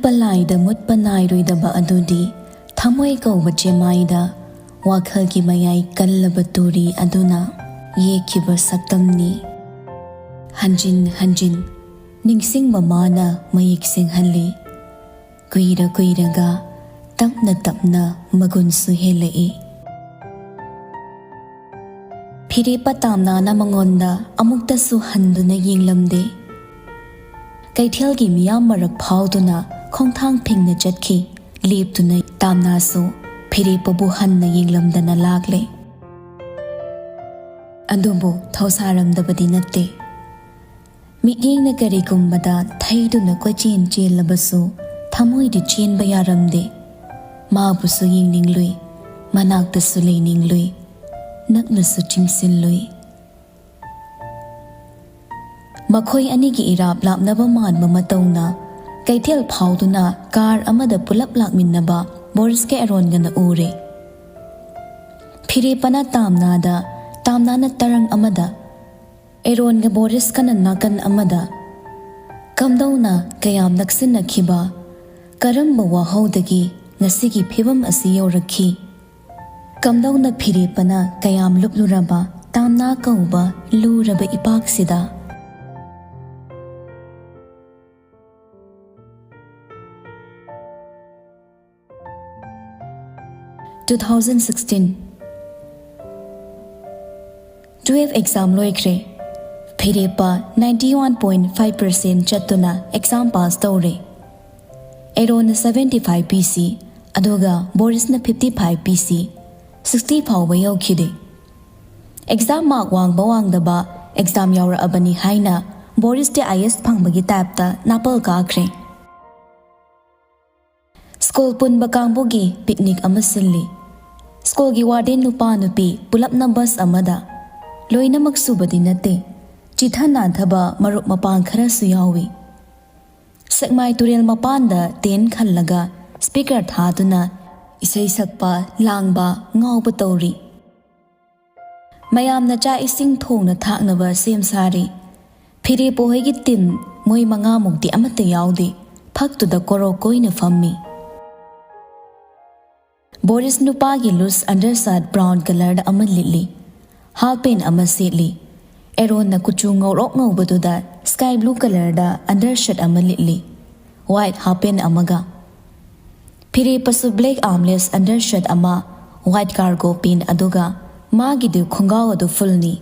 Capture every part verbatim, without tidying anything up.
ꯄꯂꯥꯏꯗ ꯃꯨꯠꯄ ꯅꯥꯏꯔꯣꯏꯗꯕ ꯑꯗꯨꯗꯤ ꯊꯃꯣꯏ ꯀꯧꯕ ꯆꯦꯃꯥꯏꯗ ꯋꯥꯈꯜꯒꯤ ꯃꯌꯥꯏ ꯀꯜꯂꯕ ꯇꯨꯔꯤ ꯑꯗꯨꯅ ꯌꯦꯛꯈꯤꯕ ꯁꯛꯇꯝꯅꯤ꯫ ꯍꯟꯖꯤꯟ ꯍꯟꯖꯤꯟ ꯅꯤꯡꯁꯤꯡꯕ ꯃꯥꯅ ꯃꯌꯦꯛ ꯁꯦꯡꯍꯜꯂꯤ꯫ ꯀꯨꯏꯔ ꯀꯨꯏꯔꯒ ꯇꯞꯅ ꯇꯞꯅ ꯃꯒꯨꯟꯁꯨ ꯍꯦꯜꯂꯛꯏ꯫ ꯐꯤꯔꯦꯞꯄ ꯇꯥꯝꯅꯥꯅ ꯃꯉꯣꯟꯗ ꯑꯃꯨꯛꯇꯁꯨ ꯍꯟꯗꯨꯅ ꯌꯦꯡꯂꯝꯗꯦ꯫ ꯀꯩꯊꯦꯜꯒꯤ ꯃꯤꯌꯥꯝ ꯃꯔꯛ ꯐꯥꯎꯗꯨꯅ ꯈꯣꯡꯊꯥꯡ ꯐꯤꯡꯅ ꯆꯠꯈꯤ꯫ ꯂꯦꯞꯇꯨꯅ ꯇꯥꯝꯅꯥꯁꯨ ꯐꯤꯔꯦꯞꯄꯕꯨ ꯍꯟꯅ ꯌꯦꯡꯂꯝꯗꯅ ꯂꯥꯛꯂꯦ꯫ ꯑꯗꯨꯕꯨ ꯊꯧꯁꯥꯔꯝꯗꯕꯗꯤ ꯅꯠꯇꯦ꯫ ꯃꯤꯠꯌꯦꯡꯅ ꯀꯔꯤꯒꯨꯝꯕꯗ ꯊꯩꯗꯨꯅ ꯀꯣꯏꯆꯦꯟ ꯆꯦꯜꯂꯕꯁꯨ ꯊꯃꯣꯏꯗꯤ ꯆꯦꯟꯕ ꯌꯥꯔꯝꯗꯦ꯫ ꯃꯥꯕꯨꯁꯨ ꯌꯦꯡꯅꯤꯡꯂꯨꯏ, ꯃꯅꯥꯛꯇꯁꯨ ꯂꯩꯅꯤꯡꯂꯨꯏ, ꯅꯛꯅꯁꯨ ꯆꯤꯡꯁꯤꯜꯂꯨꯏ꯫ ꯃꯈꯣꯏ ꯑꯅꯤꯒꯤ ꯏꯔꯥꯞ ꯂꯥꯞꯅꯕ ꯃꯥꯟꯕ ꯃꯇꯧꯅ ꯀꯩꯊꯦꯜ ꯐꯥꯎꯗꯨꯅ ꯀꯥꯔ ꯑꯃꯗ ꯄꯨꯂꯞ ꯂꯥꯛꯃꯤꯟꯅꯕ ꯕꯣꯔꯤꯁꯀ ꯑꯦꯔꯣꯟꯒꯅ ꯎꯔꯦ꯫ ꯐꯤꯔꯦꯞꯄꯅ ꯇꯥꯝꯅꯥꯗ, ꯇꯥꯝꯅꯥꯅ ꯇꯔꯪ ꯑꯃꯗ, ꯑꯦꯔꯣꯟꯒ ꯕꯣꯔꯤꯁꯀꯅ ꯅꯥꯀꯟ ꯑꯃꯗ꯫ ꯀꯝꯗꯧꯅ ꯀꯌꯥꯝ ꯅꯛꯁꯤꯟꯅꯈꯤꯕ, ꯀꯔꯝꯕ ꯋꯥꯍꯧꯗꯒꯤ ꯉꯁꯤꯒꯤ ꯐꯤꯕꯝ ꯑꯁꯤ ꯌꯧꯔꯛꯈꯤ? ꯀꯝꯗꯧꯅ ꯐꯤꯔꯦꯞꯄꯅ ꯀꯌꯥꯝ ꯂꯨꯞꯂꯨꯔꯕ ꯇꯥꯝꯅꯥ ꯀꯧꯕ ꯂꯨꯔꯕ ꯏꯄꯥꯛꯁꯤꯗ? Two thousand sixteen twelve exam ꯂꯣꯏꯈ꯭ꯔꯦ꯫ ꯐꯤꯔꯦꯞꯄ ninety one point five percent ꯆꯠꯇꯨꯅ exam pass ꯇꯧꯔꯦ꯫ ꯑꯦꯔꯣꯟꯅ seventy five ꯄꯤꯁꯤ, ꯑꯗꯨꯒ ꯕꯣꯔꯤꯁꯅ fifty five ꯄꯤꯁꯤ, sixty ꯐꯥꯎꯕ ꯌꯧꯈꯤꯗꯦ꯫ Exam mark ꯋꯥꯡꯕ ꯋꯥꯡꯗꯕ exam ꯌꯥꯎꯔꯛꯑꯕꯅꯤ ꯍꯥꯏꯅ ꯕꯣꯔꯤꯁꯇꯤ I A S ꯐꯪꯕꯒꯤ typeꯇ ꯅꯥꯄꯜ ꯀꯥꯈ꯭ꯔꯦ꯫ ꯁ꯭ꯀꯨꯜ ꯄꯨꯟꯕ ꯀꯥꯡꯕꯨꯒꯤ picnic ꯑꯃ ꯁꯤꯜꯂꯤ꯫ ꯁ꯭ꯀꯨꯜꯒꯤ warden ꯅꯨꯄꯥ ꯅꯨꯄꯤ ꯄꯨꯂꯞꯅ bus ꯑꯃꯗ꯫ ꯂꯣꯏꯅꯃꯛ ꯁꯨꯕꯗꯤ ꯅꯠꯇꯦ꯫ ꯆꯤꯊ ꯅꯥꯟꯊꯕ ꯃꯔꯨꯞ ꯃꯄꯥꯡ ꯈꯔꯁꯨ ꯌꯥꯎꯏ꯫ ꯁꯦꯛꯃꯥꯏ ꯇꯨꯔꯦꯜ ꯃꯄꯥꯟꯗ tent ꯈꯜꯂꯒ speaker ꯊꯥꯗꯨꯅ ꯏꯁꯩ ꯁꯛꯄ, ꯂꯥꯡꯕ, ꯉꯥꯎꯕ ꯇꯧꯔꯤ꯫ ꯃꯌꯥꯝꯅ ꯆꯥꯛ ꯏꯁꯤꯡ ꯊꯣꯡꯅ ꯊꯥꯛꯅꯕ ꯁꯦꯝ ꯁꯥꯔꯤ꯫ ꯐꯤꯔꯦꯞꯄ ꯍꯣꯏꯒꯤ team ꯃꯣꯏ ꯃꯉꯥꯃꯨꯛꯇꯤ ꯑꯃꯠꯇ ꯌꯥꯎꯗꯦ꯫ ꯐꯛꯇꯨꯗ ꯀꯣꯔꯣꯛ ꯀꯣꯏꯅ ꯐꯝꯃꯤ꯫ ꯕꯣꯔꯤꯁ ꯅꯨꯄꯥꯒꯤ ꯂꯨꯁ ꯑꯟꯗꯔꯁꯥꯔꯠ ꯕ꯭ꯔꯥꯎꯟ ꯀꯂꯔꯗ ꯑꯃ ꯂꯤꯠꯂꯤ, ꯍꯥꯐ ꯄꯦꯟ ꯑꯃ ꯁꯦꯠꯂꯤ꯫ ꯑꯦꯔꯣꯟꯅ ꯀꯨꯆꯨ ꯉꯧꯔꯣꯛ ꯉꯧꯕꯗꯨꯗ ꯁ꯭ꯀꯥꯏ ꯕ꯭ꯂꯨ ꯀꯂꯔꯗ ꯑꯟꯗꯔꯁꯔꯠ ꯑꯃ ꯂꯤꯠꯂꯤ, ꯋꯥꯏꯠ ꯍꯥꯐ ꯄꯦꯟ ꯑꯃꯒ꯫ ꯐꯤꯔꯦꯞꯄꯁꯨ ꯕ꯭ꯂꯦꯛ ꯑꯥꯔꯝꯂꯦꯁ ꯑꯟꯗꯔꯁꯔꯠ ꯑꯃ, ꯋꯥꯏꯠ ꯀꯥꯔꯒꯣ ꯄꯦꯟ ꯑꯗꯨꯒ ꯃꯥꯒꯤꯗꯨ ꯈꯣꯡꯒꯥꯎ ꯑꯗꯨ ꯐꯨꯜꯅꯤ꯫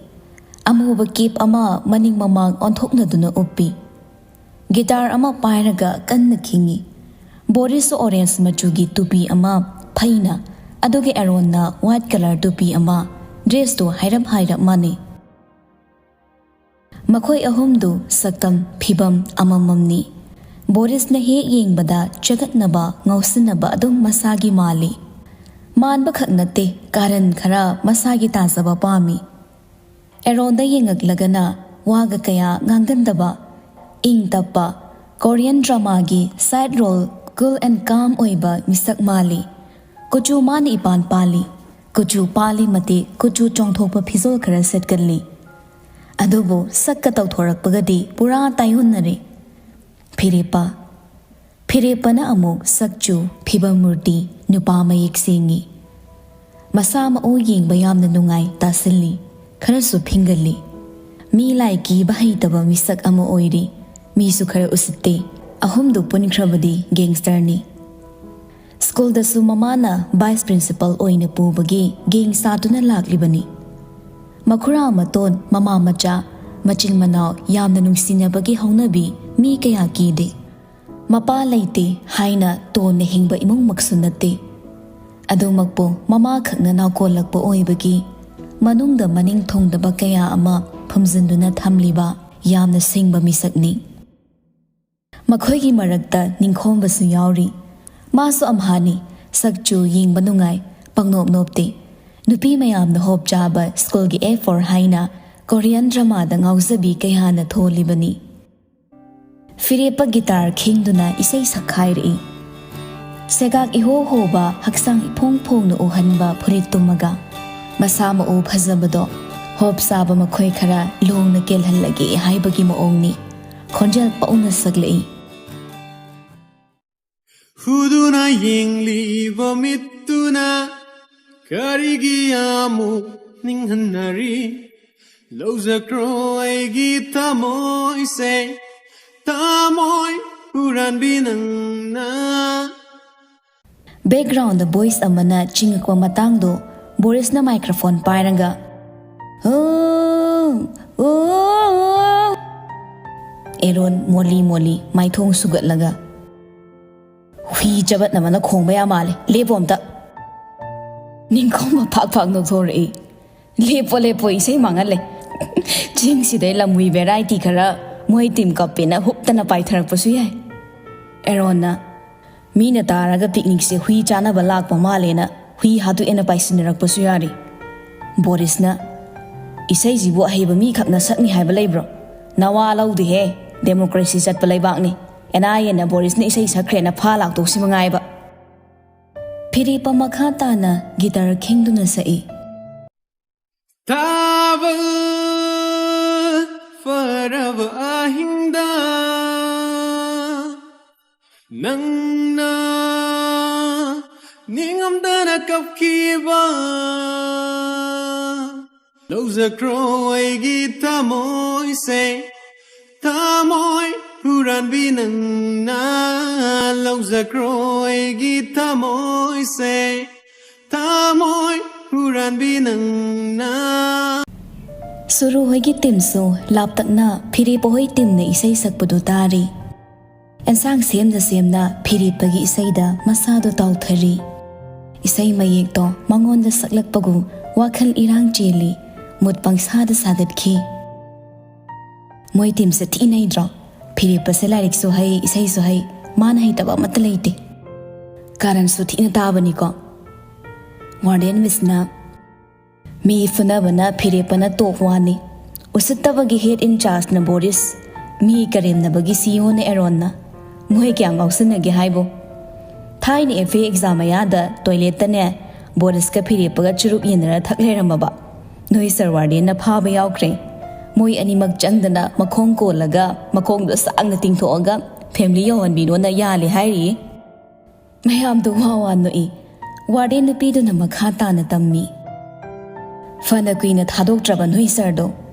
ꯑꯃꯨꯕ ꯀꯦꯞ ꯑꯃ ꯃꯅꯤꯡ ꯃꯃꯥꯡ ꯑꯣꯟꯊꯣꯛꯅꯗꯨꯅ ꯎꯞꯄꯤ꯫ ꯒꯤꯇꯥꯔ ꯑꯃ ꯄꯥꯏꯔꯒ ꯀꯟꯅ ꯈꯤꯡꯏ꯫ ꯕꯣꯔꯤꯁꯁꯨ ꯑꯣꯔꯦꯟꯖ ꯃꯆꯨꯒꯤ ꯇꯨꯄꯤ ꯑꯃ ꯐꯩꯅ, ꯑꯗꯨꯒ ꯑꯦꯔꯣꯟꯅ ꯋꯥꯏꯠ ꯀꯂꯔ ꯇꯨꯄꯤ ꯑꯃ, ꯗ꯭ꯔꯦꯁꯇꯨ ꯍꯥꯏꯔꯞ ꯍꯥꯏꯔꯞ ꯃꯥꯟꯅꯩ꯫ ꯃꯈꯣꯏ ꯑꯍꯨꯝꯗꯨ ꯁꯛꯇꯝ ꯐꯤꯕꯝ ꯑꯃꯃꯝꯅꯤ꯫ ꯕꯣꯔꯤꯁꯅ ꯍꯦꯛ ꯌꯦꯡꯕꯗ ꯆꯒꯠꯅꯕ, ꯉꯥꯎꯁꯤꯟꯅꯕ ꯑꯗꯨꯝ ꯃꯁꯥꯒꯤ ꯃꯥꯜꯂꯤ꯫ ꯃꯥꯟꯕꯈꯛ ꯅꯠꯇꯦ, ꯀꯥꯔꯟ ꯈꯔ ꯃꯁꯥꯒꯤ ꯇꯥꯖꯕ ꯄꯥꯝꯃꯤ꯫ ꯑꯦꯔꯣꯟꯗ ꯌꯦꯡꯉꯛꯂꯒꯅ ꯋꯥꯒ ꯀꯌꯥ ꯉꯥꯡꯒꯟꯗꯕ, ꯏꯪ ꯇꯞꯄ, ꯀꯣꯔꯤꯌꯟ ꯗ꯭ꯔꯃꯥꯒꯤ side role cool and calm ꯑꯣꯏꯕ ꯃꯤꯁꯛ ꯃꯥꯜꯂꯤ꯫ ꯀꯨꯆꯨ ꯃꯥꯅ ꯏꯄꯥꯟ ꯄꯥꯜꯂꯤ꯫ ꯀꯨꯆꯨ ꯄꯥꯜꯂꯤ ꯃꯇꯤꯛ ꯀꯨꯆꯨ ꯆꯣꯡꯊꯣꯛꯄ ꯐꯤꯖꯣꯜ ꯈꯔ ꯁꯦꯠꯀꯜꯂꯤ꯫ ꯑꯗꯨꯕꯨ ꯁꯛꯀ ꯇꯧꯊꯣꯔꯛꯄꯒꯗꯤ ꯄꯨꯔꯥ ꯇꯥꯏꯑꯣꯟꯅꯔꯦ꯫ ꯐꯤꯔꯦꯞꯄ꯫ ꯐꯤꯔꯦꯞꯄꯅ ꯑꯃꯨꯛ ꯁꯛꯆꯨ, ꯐꯤꯕꯝ ꯃꯨꯔꯇꯤ, ꯅꯨꯄꯥ ꯃꯌꯦꯛ ꯁꯦꯡꯉꯤ꯫ ꯃꯁꯥ ꯃꯎ ꯌꯦꯡꯕ ꯌꯥꯝꯅ ꯅꯨꯡꯉꯥꯏ, ꯇꯥꯁꯤꯜꯂꯤ, ꯈꯔꯁꯨ ꯐꯤꯡꯒꯜꯂꯤ꯫ ꯃꯤ ꯂꯥꯏ ꯀꯤꯕ ꯍꯩꯇꯕ ꯃꯤꯁꯛ ꯑꯃ ꯑꯣꯏꯔꯤ꯫ ꯃꯤꯁꯨ ꯈꯔ ꯎꯁꯤꯠꯇꯦ꯫ ꯑꯍꯨꯝꯗꯨ ꯄꯨꯟꯈ꯭ꯔꯕꯗꯤ ꯒꯦꯡꯁꯇꯔꯅꯤ꯫ ꯁ꯭ꯀꯨꯜꯗꯁꯨ ꯃꯃꯥꯅ ꯚꯥꯏꯁ ꯄ꯭ꯔꯤꯟꯁꯤꯄꯜ ꯑꯣꯏꯅ ꯄꯨꯕꯒꯤ ꯒꯦꯡ ꯁꯥꯗꯨꯅ ꯂꯥꯛꯂꯤꯕꯅꯤ꯫ ꯃꯈꯨꯔꯥ ꯃꯇꯣꯟ, ꯃꯃꯥ ꯃꯆꯥ, ꯃꯆꯤꯟ ꯃꯅꯥꯎ ꯌꯥꯝꯅ ꯅꯨꯡꯁꯤꯅꯕꯒꯤ ꯍꯧꯅꯕꯤ ꯃꯤ ꯀꯌꯥ ꯀꯤꯗꯦ꯫ ꯃꯄꯥ ꯂꯩꯇꯦ ꯍꯥꯏꯅ ꯇꯣꯟꯅ ꯍꯤꯡꯕ ꯏꯃꯨꯡꯃꯛꯁꯨ ꯅꯠꯇꯦ꯫ ꯑꯗꯨꯃꯛꯄꯨ ꯃꯃꯥꯈꯛꯅ ꯅꯥꯎꯀꯣꯜꯂꯛꯄ ꯑꯣꯏꯕꯒꯤ ꯃꯅꯨꯡꯗ ꯃꯅꯤꯡ ꯊꯨꯡꯗꯕ ꯀꯌꯥ ꯑꯃ ꯐꯨꯝꯖꯤꯟꯗꯨꯅ ꯊꯝꯂꯤꯕ ꯌꯥꯝꯅ ꯁꯤꯡꯕ ꯃꯤꯁꯛꯅꯤ꯫ ꯃꯈꯣꯏꯒꯤ ꯃꯔꯛꯇ ꯅꯤꯡꯈꯣꯝꯕꯁꯨ ꯌꯥꯎꯔꯤ꯫ ꯃꯥꯁꯨ ꯑꯝꯍꯥꯅꯤ, ꯁꯛꯆꯨ ꯌꯦꯡꯕ ꯅꯨꯡꯉꯥꯏ, ꯄꯪꯅꯣꯞ ꯅꯣꯞꯇꯦ꯫ ꯅꯨꯄꯤ ꯃꯌꯥꯝꯅ ꯍꯣꯞ ꯆꯥꯕ ꯁ꯭ꯀꯨꯜꯒꯤ ꯑꯦ ꯐꯣꯔ ꯍꯥꯏꯅ ꯀꯣꯔꯤꯌꯟ ꯗ꯭ꯔꯃꯥꯗ ꯉꯥꯎꯖꯕꯤ ꯀꯌꯥꯅ ꯊꯣꯜꯂꯤꯕꯅꯤ꯫ ꯐꯤꯔꯦꯞꯄ ꯒꯤꯇꯥꯔ ꯈꯤꯡꯗꯨꯅ ꯏꯁꯩ ꯁꯛꯈꯥꯏꯔꯛꯏ꯫ ꯁꯦꯒꯥꯛ ꯏꯍꯣ ꯍꯣꯕ, ꯍꯛꯆꯥꯡ ꯏꯐꯣꯡ ꯐꯣꯡꯅ ꯎꯍꯟꯕ ꯐꯨꯔꯤꯠ ꯇꯨꯝꯃꯒ꯫ ꯃꯁꯥ ꯃꯎ ꯐꯖꯕꯗꯣ ꯍꯣꯞ ꯆꯥꯕ ꯃꯈꯣꯏ ꯈꯔ ꯂꯣꯡꯅ ꯀꯦꯜꯍꯜꯂꯒꯦ ꯍꯥꯏꯕꯒꯤ ꯃꯑꯣꯡꯅꯤ꯫ ꯈꯣꯟꯖꯦꯜ ꯄꯧꯅ ꯁꯛꯂꯛꯏ꯫ ꯎꯗꯨꯅ ꯌꯦꯡꯂꯤꯕ ꯃꯤꯠꯇꯨꯅ ꯀꯔꯤꯒꯤ ꯑꯃꯨꯛ ꯅꯤꯡꯍꯟꯅꯔꯤ? ꯂꯧꯖꯈ꯭ꯔꯣ ꯑꯩꯒꯤ ꯊꯃꯣꯏꯁꯦ, ꯊꯃꯣꯏ ꯍꯨꯔꯥꯟꯕꯤ ꯅꯪꯅ꯫ ꯕꯦꯛꯒ꯭ꯔꯥꯎꯟꯗ ꯚꯣꯏꯁ ꯑꯃꯅ ꯆꯤꯡꯉꯛꯄ ꯃꯇꯥꯡꯗꯣ ꯕꯣꯔꯤꯁꯅ ꯃꯥꯏꯀ꯭ꯔꯣꯐꯣꯟ ꯄꯥꯏꯔꯒ, "ꯑꯣ, ꯑꯣ, ꯑꯣ," ꯑꯦꯔꯣꯟ ꯃꯣꯂꯤ ꯃꯣꯂꯤ ꯃꯥꯏꯊꯣꯡ ꯁꯨꯒꯠꯂꯒ, "ꯍꯨꯏ ꯆꯕꯠꯅꯕꯅ ꯈꯣꯡꯕ ꯌꯥꯝ ꯃꯥꯜꯂꯦ, ꯂꯦꯞꯄꯣ ꯑꯝꯇ!" ꯅꯤꯡꯈꯣꯝꯕ ꯐꯥꯛ ꯐꯥꯛ ꯅꯣꯛꯊꯣꯔꯛꯏ꯫ "ꯂꯦꯞꯄꯣ, ꯂꯦꯞꯄꯣ, ꯏꯁꯩ ꯃꯥꯡꯍꯜꯂꯦ꯫ ꯆꯤꯡꯁꯤꯗꯩ ꯂꯝꯍꯨꯏ ꯚꯦꯔꯥꯏꯇꯤ ꯈꯔ ꯃꯣꯏ ꯇꯤꯝ ꯀꯞꯄꯦꯅ ꯍꯨꯞꯇꯅ ꯄꯥꯏꯊꯔꯛꯄꯁꯨ ꯌꯥꯏ꯫" ꯑꯦꯔꯣꯟꯅ, "ꯃꯤꯅ ꯇꯥꯔꯒ ꯄꯤꯛꯅꯤꯛꯁꯦ ꯍꯨꯏ ꯆꯥꯅꯕ ꯂꯥꯛꯄ ꯃꯥꯜꯂꯦꯅ ꯍꯨꯏ ꯍꯥꯠꯇꯣꯛꯑꯦꯅ ꯄꯥꯏꯁꯤꯟꯅꯔꯛꯄꯁꯨ ꯌꯥꯔꯤ꯫" ꯕꯣꯔꯤꯁꯅ, "ꯏꯁꯩꯁꯤꯕꯨ ꯑꯍꯩꯕ ꯃꯤꯈꯛꯅ ꯁꯛꯅꯤ ꯍꯥꯏꯕ ꯂꯩꯕ꯭ꯔꯣ? ꯅꯋꯥ ꯂꯧꯗꯦꯍꯦ, ꯗꯦꯃꯣꯀ꯭ꯔꯦꯁꯤ ꯆꯠꯄ ꯂꯩꯕꯥꯛꯅꯤ꯫ ꯑꯦꯟ ꯑꯥꯏ ꯑꯦꯅ ꯕꯣꯔꯤꯁꯅ ꯏꯁꯩ ꯁꯛꯈ꯭ꯔꯦꯅ ꯐꯥ ꯂꯥꯛꯇꯧꯁꯤ ꯃꯉꯥꯏꯕ꯫" ꯐꯤꯔꯦꯞꯄ ꯃꯈꯥ ꯇꯥꯅ ꯒꯤꯇꯔ ꯈꯤꯡꯗꯨꯅ ꯁꯛꯏ꯫ ꯊꯥꯕꯜ ꯐꯔꯕ ꯑꯍꯤꯡꯗ ꯅꯪꯅ ꯅꯤꯡꯉꯝꯗꯅ ꯀꯞꯈꯤꯕ, ꯂꯧꯖꯈ꯭ꯔꯣ ꯑꯩꯒꯤ ꯊꯃꯣꯏꯁꯦ, ꯊꯃꯣꯏ ꯍꯨꯔꯥꯟꯕꯤ ꯅꯪꯅ꯫ ꯂꯧꯖꯈ꯭ꯔꯣ ꯑꯩꯒꯤ ꯊꯃꯣꯏꯁꯦ, ꯊꯃꯣꯏ ꯍꯨꯔꯥꯟꯕꯤ ꯅꯪꯅ꯫ ꯁꯨꯔꯨ ꯍꯣꯏꯒꯤ ꯇꯤꯝꯁꯨ ꯂꯥꯞꯇꯛꯅ ꯐꯤꯔꯦꯞꯄ ꯍꯣꯏ ꯇꯤꯝꯅ ꯏꯁꯩ ꯁꯛꯄꯗꯨ ꯇꯥꯔꯤ꯫ ꯑꯦꯟꯁꯥꯡ ꯁꯦꯝꯅ ꯁꯦꯝꯅ ꯐꯤꯔꯦꯞꯄꯒꯤ ꯏꯁꯩꯗ ꯃꯁꯥꯗꯣ ꯇꯥꯎꯊꯔꯤ꯫ ꯏꯁꯩ ꯃꯌꯦꯛꯇꯣ ꯃꯉꯣꯟꯗ ꯁꯛꯂꯛꯄꯒꯨ ꯋꯥꯈꯜ ꯏꯔꯥꯡ ꯆꯦꯜꯂꯤ꯫ ꯃꯨꯠ ꯄꯪꯁꯥꯗ ꯁꯥꯒꯠꯈꯤ꯫ "ꯃꯣꯏ ꯇꯤꯝꯁꯦ ꯊꯤ ꯅꯩꯗ꯭ꯔꯣ? ꯐꯤꯔꯦꯞꯄꯁꯦ ꯂꯥꯏꯔꯤꯛꯁꯨ ꯍꯩ, ꯏꯁꯩꯁꯨ ꯍꯩ, ꯃꯥꯅ ꯍꯩꯇꯕ ꯑꯃꯠꯇ ꯂꯩꯇꯦ꯫ ꯀꯥꯔꯟꯁꯨ ꯊꯤꯅ ꯇꯥꯕꯅꯤꯀꯣ꯫" ꯋꯥꯔꯗꯦꯟ ꯃꯤꯁꯅ, "ꯃꯤ ꯐꯨꯅꯕꯅ ꯐꯤꯔꯦꯞꯄꯅ ꯇꯣꯞ ꯋꯥꯟꯅꯤ꯫ ꯎꯁꯤꯠꯇꯕꯒꯤ ꯍꯦꯠ ꯏꯟ ꯆꯥꯔꯖꯅ ꯕꯣꯔꯤꯁ, ꯃꯤ ꯀꯔꯦꯝꯅꯕꯒꯤ ꯁꯤ ꯏ ꯑꯣꯅ ꯑꯦꯔꯣꯟꯅ꯫ ꯃꯣꯏ ꯀꯌꯥꯝ ꯉꯥꯎꯁꯤꯟꯅꯒꯦ ꯍꯥꯏꯕꯣ? ꯊꯥꯏꯅ ꯑꯦꯐ ꯑꯦ ꯑꯦꯛꯖꯥꯝ ꯃꯌꯥꯗ ꯇꯣꯏꯂꯦꯠꯇꯅꯦ ꯕꯣꯔꯤꯁꯀ ꯐꯤꯔꯦꯞꯄꯒ ꯆꯨꯔꯨꯞ ꯌꯦꯟꯅꯔ ꯊꯛ ꯂꯩꯔꯝꯃꯕ꯫ ꯅꯣꯏ ꯁꯔ ꯋꯥꯔꯗꯦꯟꯅ ꯐꯥꯕ ꯌꯥꯎꯈ꯭ꯔꯦ꯫ ꯃꯣꯏ ꯑꯅꯤꯃꯛ ꯆꯪꯗꯅ ꯃꯈꯣꯡ ꯀꯣꯜꯂꯒ ꯃꯈꯣꯡꯗꯣ ꯁꯥꯡꯅ ꯇꯤꯡꯊꯣꯛꯑꯒ ꯐꯦꯃꯤꯂꯤ ꯌꯧꯍꯟꯕꯤꯅꯣꯅ ꯌꯥꯜꯂꯦ ꯍꯥꯏꯔꯤꯌꯦ꯫" ꯃꯌꯥꯝꯗꯨ ꯋꯥ ꯋꯥ ꯅꯣꯛꯏ꯫ ꯋꯥꯔꯗꯦꯟ ꯅꯨꯄꯤꯗꯨꯅ ꯃꯈꯥ ꯇꯥꯅ ꯇꯝꯃꯤ꯫ ꯐꯅ ꯀꯨꯏꯅ ꯊꯥꯗꯣꯛꯇ꯭ꯔꯕ ꯅꯣꯏ ꯁꯥꯔꯗꯣ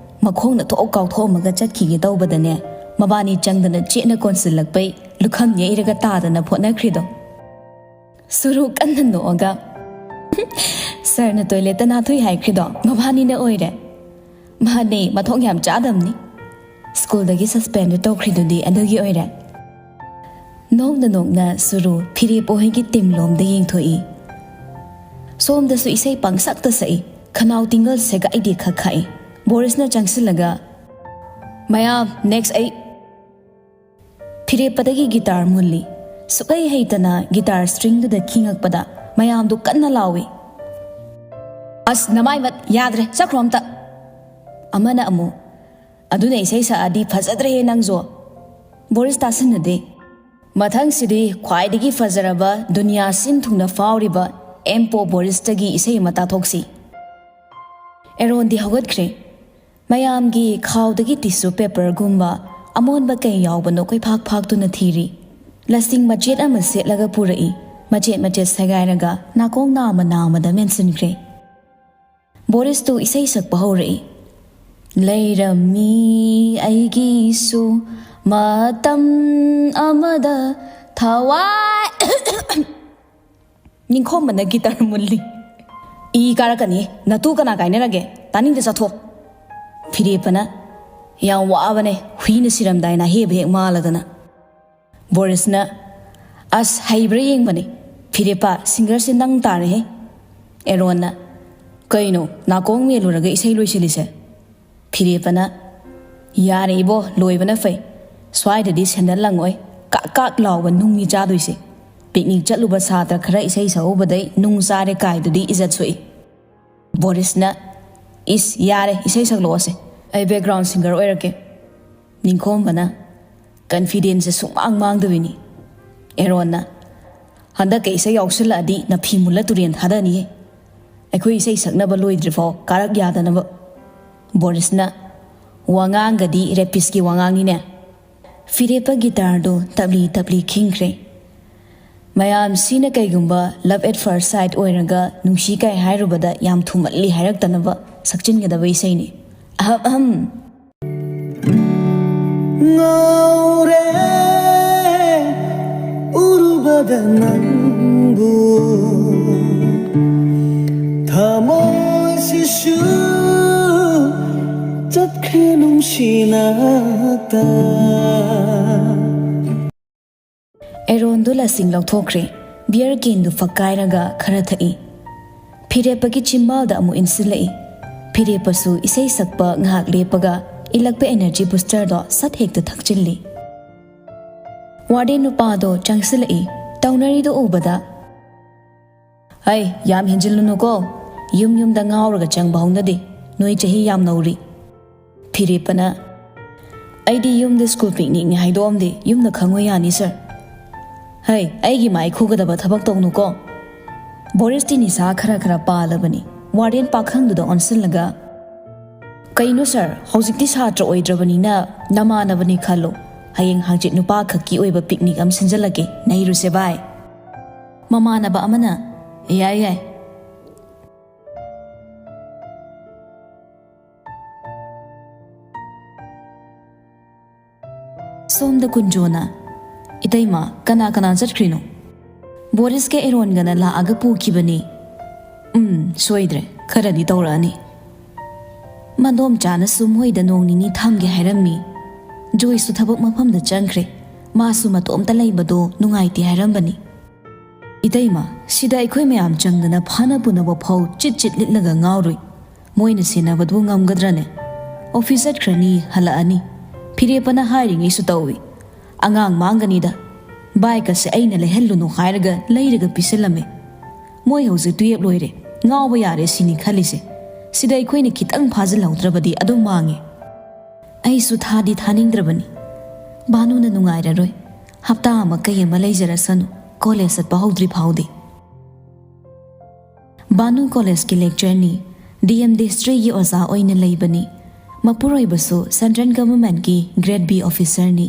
ꯃꯈꯣꯡꯅ ꯊꯣꯛ ꯀꯥꯎꯊꯣꯛꯑꯝꯃꯒ ꯆꯠꯈꯤꯒꯦ ꯇꯧꯕꯗꯅꯦ, ꯃꯕꯥꯅꯤ ꯆꯪꯗꯅ ꯆꯦꯠꯅ ꯀꯣꯟꯁꯤꯜꯂꯛꯄꯩ ꯂꯨꯈꯝ ꯌꯩꯔꯒ ꯇꯥꯗꯅ ꯐꯣꯠꯅꯈ꯭ꯔꯤꯗꯣ꯫ ꯁꯨꯔꯨ ꯀꯟꯅ ꯅꯣꯛꯑꯒ, "ꯁꯥꯔꯅ ꯇꯣꯏꯂꯦꯠꯇ ꯅꯥꯊꯨꯏ ꯍꯥꯏꯈ꯭ꯔꯤꯗꯣ ꯃꯕꯥꯅꯤꯅ ꯑꯣꯏꯔꯦ꯫ ꯃꯥꯅꯦ, ꯃꯊꯣꯡ ꯌꯥꯝ ꯆꯥꯗꯕꯅꯤ꯫ ꯁ꯭ꯀꯨꯜꯗꯒꯤ ꯁꯁꯄꯦꯟꯗ ꯇꯧꯈ꯭ꯔꯤꯗꯨꯗꯤ ꯑꯗꯨꯒꯤ ꯑꯣꯏꯔꯦ꯫" ꯅꯣꯡꯅ ꯅꯣꯡꯅ ꯁꯨꯔꯨ ꯐꯤꯔꯦꯞ ꯍꯣꯏꯒꯤ ꯇꯤꯝ ꯂꯣꯝꯗ ꯌꯦꯡꯊꯣꯛꯏ꯫ ꯁꯣꯝꯗꯁꯨ ꯏꯁꯩ ꯄꯪꯁꯛꯇ ꯁꯛꯏ, ꯈꯅꯥꯎ ꯇꯤꯡꯒꯜ ꯁꯦꯒꯥꯏꯗꯦ ꯈꯛ ꯈꯥꯛꯏ꯫ ꯕꯣꯔꯤꯁꯅ ꯆꯪꯁꯤꯜꯂꯒ, "ꯃꯌꯥꯝ, ꯅꯦꯛꯁ ꯑꯩ꯫" ꯐꯤꯔꯦꯞꯄꯗꯒꯤ ꯒꯤꯇꯥꯔ ꯃꯨꯜꯂꯤ꯫ ꯁꯨꯛꯍꯩ ꯍꯩꯇꯅ ꯒꯤꯇꯥꯔ ꯁ꯭ꯇ꯭ꯔꯤꯡꯗꯨꯗ ꯈꯤꯡꯉꯛꯄꯗ ꯃꯌꯥꯝꯗꯨ ꯀꯟꯅ ꯂꯥꯎꯏ, "ꯑꯁ, ꯅꯃꯥꯏ ꯃꯠ, ꯌꯥꯗ꯭ꯔꯦ, ꯆꯠꯈ꯭ꯔꯣ ꯑꯝꯇ꯫" ꯑꯃꯅ ꯑꯃꯨꯛ, "ꯑꯗꯨꯅ ꯏꯁꯩ ꯁꯛꯑꯗꯤ ꯐꯖꯗ꯭ꯔꯦꯍꯦ ꯅꯪꯁꯨ꯫" ꯕꯣꯔꯤꯁ ꯇꯥꯁꯟꯅꯗꯦ꯫ "ꯃꯊꯪꯁꯤꯗꯤ ꯈ꯭ꯋꯥꯏꯗꯒꯤ ꯐꯖꯔꯕ, ꯗꯨꯅꯤꯌꯥ ꯁꯤꯟ ꯊꯨꯡꯅ ꯐꯥꯎꯔꯤꯕ ꯑꯦꯝ ꯄꯣꯞ ꯕꯣꯔꯤꯁꯇꯒꯤ ꯏꯁꯩ ꯑꯃ ꯇꯥꯊꯣꯛꯁꯤ꯫" ꯑꯦꯔꯣꯟꯗꯤ ꯍꯧꯒꯠꯈ꯭ꯔꯦ꯫ ꯃꯌꯥꯝꯒꯤ ꯈꯥꯎꯗꯒꯤ ꯇꯤꯁꯨ ꯄꯦꯄꯔꯒꯨꯝꯕ ꯑꯃꯣꯟꯕ ꯀꯩ ꯌꯥꯎꯕꯅꯣ ꯀꯣꯏꯐꯥꯛ ꯐꯥꯛꯇꯨꯅ ꯊꯤꯔꯤ꯫ ꯂꯁꯤꯡ ꯃꯆꯦꯠ ꯑꯃ ꯁꯦꯠꯂꯒ ꯄꯨꯔꯛꯏ꯫ ꯃꯆꯦꯠ ꯃꯆꯦꯠ ꯁꯦꯒꯥꯏꯔꯒ ꯅꯥꯀꯣꯡ ꯅꯥꯝꯃ ꯅꯥꯝꯃꯗ ꯃꯦꯟꯁꯤꯟꯈ꯭ꯔꯦ꯫ ꯕꯣꯔꯤꯁꯇꯨ ꯏꯁꯩ ꯁꯛꯄ ꯍꯧꯔꯛꯏ꯫ "ꯂꯩꯔꯝꯃꯤ ꯑꯩꯒꯤꯁꯨ ꯃꯇꯝ ꯑꯃꯗ ꯊꯋꯥꯏ" ꯅꯤꯡꯈꯣꯝꯕꯅ ꯒꯤꯇꯥꯔ ꯃꯨꯜꯂꯤ꯫ "ꯏ ꯀꯥꯔꯛꯀꯅꯤ, ꯅꯇꯨ ꯀꯅꯥ ꯀꯥꯏꯅꯔꯒꯦ? ꯇꯥꯅꯤꯡꯗꯦ, ꯆꯠꯊꯣꯛ꯫" ꯐꯤꯔꯦꯞꯄꯅ, "ꯌꯥꯝ ꯋꯥꯕꯅꯦ, ꯍꯨꯏꯅ ꯁꯤꯔꯝꯗꯥꯏ ꯅꯥꯍꯦꯕ ꯍꯦꯛ ꯃꯥꯜꯂꯗꯅ꯫" ꯕꯣꯔꯤꯁꯅ, "ꯑꯁ, ꯍꯩꯕ꯭ꯔꯥ ꯌꯦꯡꯕꯅꯦ꯫ ꯐꯤꯔꯦꯞꯄ, ꯁꯤꯡꯒꯔꯁꯦ ꯅꯪ ꯇꯥꯔꯦꯍꯦ꯫" ꯑꯦꯔꯣꯟꯅ, "ꯀꯩꯅꯣ, ꯅꯥꯀꯣꯡ ꯃꯦꯜꯂꯨꯔꯒ ꯏꯁꯩ ꯂꯣꯏꯁꯤꯜꯂꯤꯁꯦ?" ꯐꯤꯔꯦꯞꯄꯅ, "ꯌꯥꯔꯦ ꯏꯕꯣ, ꯂꯣꯏꯕꯅ ꯐꯩ꯫ ꯁ꯭ꯋꯥꯏꯗꯗꯤ ꯁꯦꯟꯗꯜ ꯂꯪꯉꯣꯏ, ꯀꯥꯛ ꯀꯥꯛ ꯂꯥꯎꯕ ꯅꯨꯡꯅꯤ ꯆꯥꯗꯣꯏꯁꯦ꯫ ꯄꯤꯛꯅꯤꯛ ꯆꯠꯂꯨꯕ ꯁꯥꯇ꯭ꯔ ꯈꯔ ꯏꯁꯩ ꯁꯛꯍꯧꯕꯗꯩ ꯅꯨꯡ ꯆꯥꯔꯦ ꯀꯥꯏꯗꯨꯗꯤ ꯏꯖꯠ ꯁꯣꯛꯏ꯫" ꯕꯣꯔꯤꯁꯅ, "ꯏꯁ, ꯌꯥꯔꯦ, ꯏꯁꯩ ꯁꯛꯂꯛꯑꯣꯁꯦ, ꯑꯩ ꯕꯦꯛꯒ꯭ꯔꯥꯎꯟ ꯁꯤꯡꯒꯔ ꯑꯣꯏꯔꯛꯀꯦ꯫" ꯅꯤꯡꯈꯣꯝꯕꯅ, "ꯀꯟꯐꯤꯗꯦꯟꯁꯁꯦ ꯁꯨꯡꯃꯥꯡ ꯃꯥꯡꯗꯕꯤꯅꯤ꯫" ꯑꯦꯔꯣꯟꯅ, "ꯍꯟꯗꯛꯀ ꯏꯁꯩ ꯌꯥꯎꯁꯤꯜꯂꯛꯑꯗꯤ ꯅꯐꯤ ꯃꯨꯜꯂ ꯇꯨꯔꯦꯟ ꯊꯥꯗꯅꯤꯍꯦ꯫ ꯑꯩꯈꯣꯏ ꯏꯁꯩ ꯁꯛꯅꯕ ꯂꯣꯏꯗ꯭ꯔꯤꯐꯥꯎ ꯀꯥꯔꯛ ꯌꯥꯗꯅꯕ꯫" ꯕꯣꯔꯤꯁꯅ, "ꯋꯥꯉꯥꯡꯒꯗꯤ ꯔꯦꯄꯤꯁꯀꯤ ꯋꯥꯉꯥꯡꯅꯤꯅꯦ꯫" ꯐꯤꯔꯦꯞꯄ ꯒꯤꯇꯥꯔꯗꯨ ꯇꯞꯂꯤ ꯇꯞꯂꯤ ꯈꯤꯡꯈ꯭ꯔꯦ꯫ ꯃꯌꯥꯝꯁꯤꯅ ꯀꯩꯒꯨꯝꯕ love at first sight ꯑꯣꯏꯔꯒ ꯅꯨꯡꯁꯤ ꯀꯥꯏ ꯍꯥꯏꯔꯨꯕꯗ ꯌꯥꯝ ꯊꯨꯃꯜꯂꯤ ꯍꯥꯏꯔꯛꯇꯅꯕ ꯁꯛꯆꯤꯟꯒꯗꯕ ꯏꯁꯩꯅꯤ꯫ ꯑꯍꯝ ꯑꯍꯝ꯫ ꯉꯥꯎꯔꯦ ꯎꯔꯨꯕꯗ ꯅꯪꯕꯨ, ꯊꯃꯣꯏꯁꯤꯁꯨ ꯆꯠꯈ꯭ꯔꯦ ꯅꯨꯡꯁꯤꯅꯛꯇ꯫ ꯑꯦꯔꯣꯟꯗꯨ ꯂꯁꯤꯡ ꯂꯧꯊꯣꯛꯈ꯭ꯔꯦ꯫ ꯕꯤꯌꯔ ꯀꯦꯟꯗꯨ ꯐꯛ ꯀꯥꯏꯔꯒ ꯈꯔ ꯊꯛꯏ꯫ ꯐꯤꯔꯦꯞꯄꯒꯤ ꯆꯤꯝꯕꯥꯜꯗ ꯑꯃꯨꯛ ꯏꯟꯁꯤꯜꯂꯛꯏ꯫ ꯐꯤꯔꯦꯞꯄꯁꯨ ꯏꯁꯩ ꯁꯛꯄ ꯉꯥꯏꯍꯥꯛ ꯂꯦꯞꯄꯒ ꯏꯜꯂꯛꯄ energy boosterꯗꯣ ꯁꯠ ꯍꯦꯛꯇ ꯊꯛꯆꯤꯜꯂꯤ꯫ ꯋꯥꯔꯗꯦꯟ ꯅꯨꯄꯥꯗꯣ ꯆꯪꯁꯤꯜꯂꯛꯏ꯫ ꯇꯧꯅꯔꯤꯗꯣ ꯎꯕꯗ, "ꯍꯩ, ꯌꯥꯝ ꯍꯦꯟꯖꯤꯜꯂꯨꯅꯨꯀꯣ꯫ ꯌꯨꯝ ꯌꯨꯝꯗ ꯉꯥꯎꯔꯒ ꯆꯪꯕ ꯍꯧꯅꯗꯦ꯫ ꯅꯣꯏ ꯆꯍꯤ ꯌꯥꯝ ꯅꯧꯔꯤ꯫" ꯐꯤꯔꯦꯞꯄꯅ, "ꯑꯩꯗꯤ ꯌꯨꯝꯗ school picnicꯅꯤ ꯍꯥꯏꯗꯣꯛꯑꯝꯗꯦ, ꯌꯨꯝꯗ ꯈꯪꯉꯣꯏ ꯌꯥꯅꯤ sir꯫ ꯍꯩ, ꯑꯩꯒꯤ ꯃꯥꯏ ꯈꯨꯒꯗꯕ ꯊꯕꯛ ꯇꯧꯅꯨꯀꯣ꯫" ꯕꯣꯔꯤꯁꯇꯤ ꯅꯤꯁꯥ ꯈꯔ ꯈꯔ ꯄꯥꯜꯂꯕꯅꯤ꯫ ꯋꯥꯔꯗꯦꯟ ꯄꯥꯈꯪꯗꯨꯗ ꯑꯣꯟꯁꯤꯜꯂꯒ, "ꯀꯩꯅꯣ sir, ꯍꯧꯖꯤꯛꯇꯤ ꯁꯥꯇ꯭ꯔ ꯑꯣꯏꯗ꯭ꯔꯕꯅꯤꯅ ꯅꯃꯥꯟꯅꯕꯅꯤ ꯈꯜꯂꯣ꯫ ꯍꯌꯦꯡ ꯍꯪꯆꯤꯠ ꯅꯨꯄꯥ ꯈꯛꯀꯤ ꯑꯣꯏꯕ picnic ꯑꯃ ꯁꯤꯟꯖꯜꯂꯛꯀꯦ, ꯅꯩꯔꯨꯁꯦ ꯚꯥꯏ꯫" ꯃꯃꯥꯟꯅꯕ ꯑꯃꯅ, "ꯌꯥꯏ ꯌꯥꯏ꯫" ꯁꯣꯝꯗ ꯀꯨꯟꯖꯣꯅ, "ꯏꯇꯩꯃ, ꯀꯅꯥ ꯀꯅꯥ ꯆꯠꯈ꯭ꯔꯤꯅꯣ?" "ꯕꯣꯔꯤꯁꯀ ꯑꯦꯔꯣꯟꯒꯅ ꯂꯥꯛꯑꯒ ꯄꯨꯈꯤꯕꯅꯤ꯫" "ꯎꯝ, ꯁꯣꯏꯗ꯭ꯔꯦ, ꯈꯔꯗꯤ ꯇꯧꯔꯛꯑꯅꯤ꯫" ꯃꯗꯣꯝꯆꯥꯅꯁꯨ ꯃꯣꯏꯗ ꯅꯣꯡ ꯅꯤꯅꯤ ꯊꯝꯒꯦ ꯍꯥꯏꯔꯝꯃꯤ꯫ ꯖꯣꯏꯁꯨ ꯊꯕꯛ ꯃꯐꯝꯗ ꯆꯪꯈ꯭ꯔꯦ꯫ ꯃꯥꯁꯨ ꯃꯇꯣꯝꯇ ꯂꯩꯕꯗꯣ ꯅꯨꯡꯉꯥꯏꯇꯦ ꯍꯥꯏꯔꯝꯕꯅꯤ꯫ "ꯏꯇꯩꯃ, ꯁꯤꯗ ꯑꯩꯈꯣꯏ ꯃꯌꯥꯝ ꯆꯪꯗꯅ ꯐꯥꯅ ꯄꯨꯅꯕ ꯐꯥꯎ ꯆꯤꯠ ꯆꯤꯠ ꯂꯤꯠꯂꯒ ꯉꯥꯎꯔꯨꯏ꯫ ꯃꯣꯏꯅ ꯁꯦꯟꯅꯕꯗꯨ ꯉꯝꯒꯗ꯭ꯔꯅꯦ? ꯑꯣꯐꯤꯁ ꯆꯠꯈ꯭ꯔꯅꯤ, ꯍꯜꯂꯛꯑꯅꯤ꯫ ꯐꯤꯔꯦꯞꯄꯅ ꯍꯥꯏꯔꯤꯉꯩꯁꯨ ꯇꯧꯏ꯫ ꯑꯉꯥꯡ ꯃꯥꯡꯒꯅꯤꯗ꯫ ꯕꯥꯏꯛꯀꯁꯦ ꯑꯩꯅ ꯂꯩꯍꯜꯂꯨꯅꯨ ꯍꯥꯏꯔꯒ ꯂꯩꯔꯒ ꯄꯤꯁꯜꯂꯝꯃꯦ꯫ ꯃꯣꯏ ꯍꯧꯖꯤꯛ ꯇꯨꯌꯦꯞ ꯂꯣꯏꯔꯦ꯫ ꯉꯥꯎꯕ ꯌꯥꯔꯦ ꯁꯤꯅꯤ ꯈꯜꯂꯤꯁꯦ꯫ ꯁꯤꯗ ꯑꯩꯈꯣꯏꯅ ꯈꯤꯇꯪ ꯐꯥꯖꯤꯜꯍꯧꯗ꯭ꯔꯕꯗꯤ ꯑꯗꯨꯝ ꯃꯥꯡꯉꯦ꯫" ꯑꯩꯁꯨ ꯊꯥꯗꯤ ꯊꯥꯅꯤꯡꯗ꯭ꯔꯕꯅꯤ꯫ ꯚꯥꯅꯨꯅ ꯅꯨꯡꯉꯥꯏꯔꯔꯣꯏ꯫ ꯍꯞꯇꯥ ꯑꯃ ꯀꯩ ꯑꯃ ꯂꯩꯖꯔꯁꯅꯨ, ꯀꯣꯂꯦꯖ ꯆꯠꯄ ꯍꯧꯗ꯭ꯔꯤ ꯐꯥꯎꯗꯤ꯫ ꯚꯥꯅꯨ ꯀꯣꯂꯦꯖꯀꯤ lecturerꯅꯤ, D M districtꯀꯤ ꯑꯣꯖꯥ ꯑꯣꯏꯅ ꯂꯩꯕꯅꯤ꯫ ꯃꯄꯨꯔꯣꯏꯕꯁꯨ central governmentꯀꯤ grade B officerꯅꯤ꯫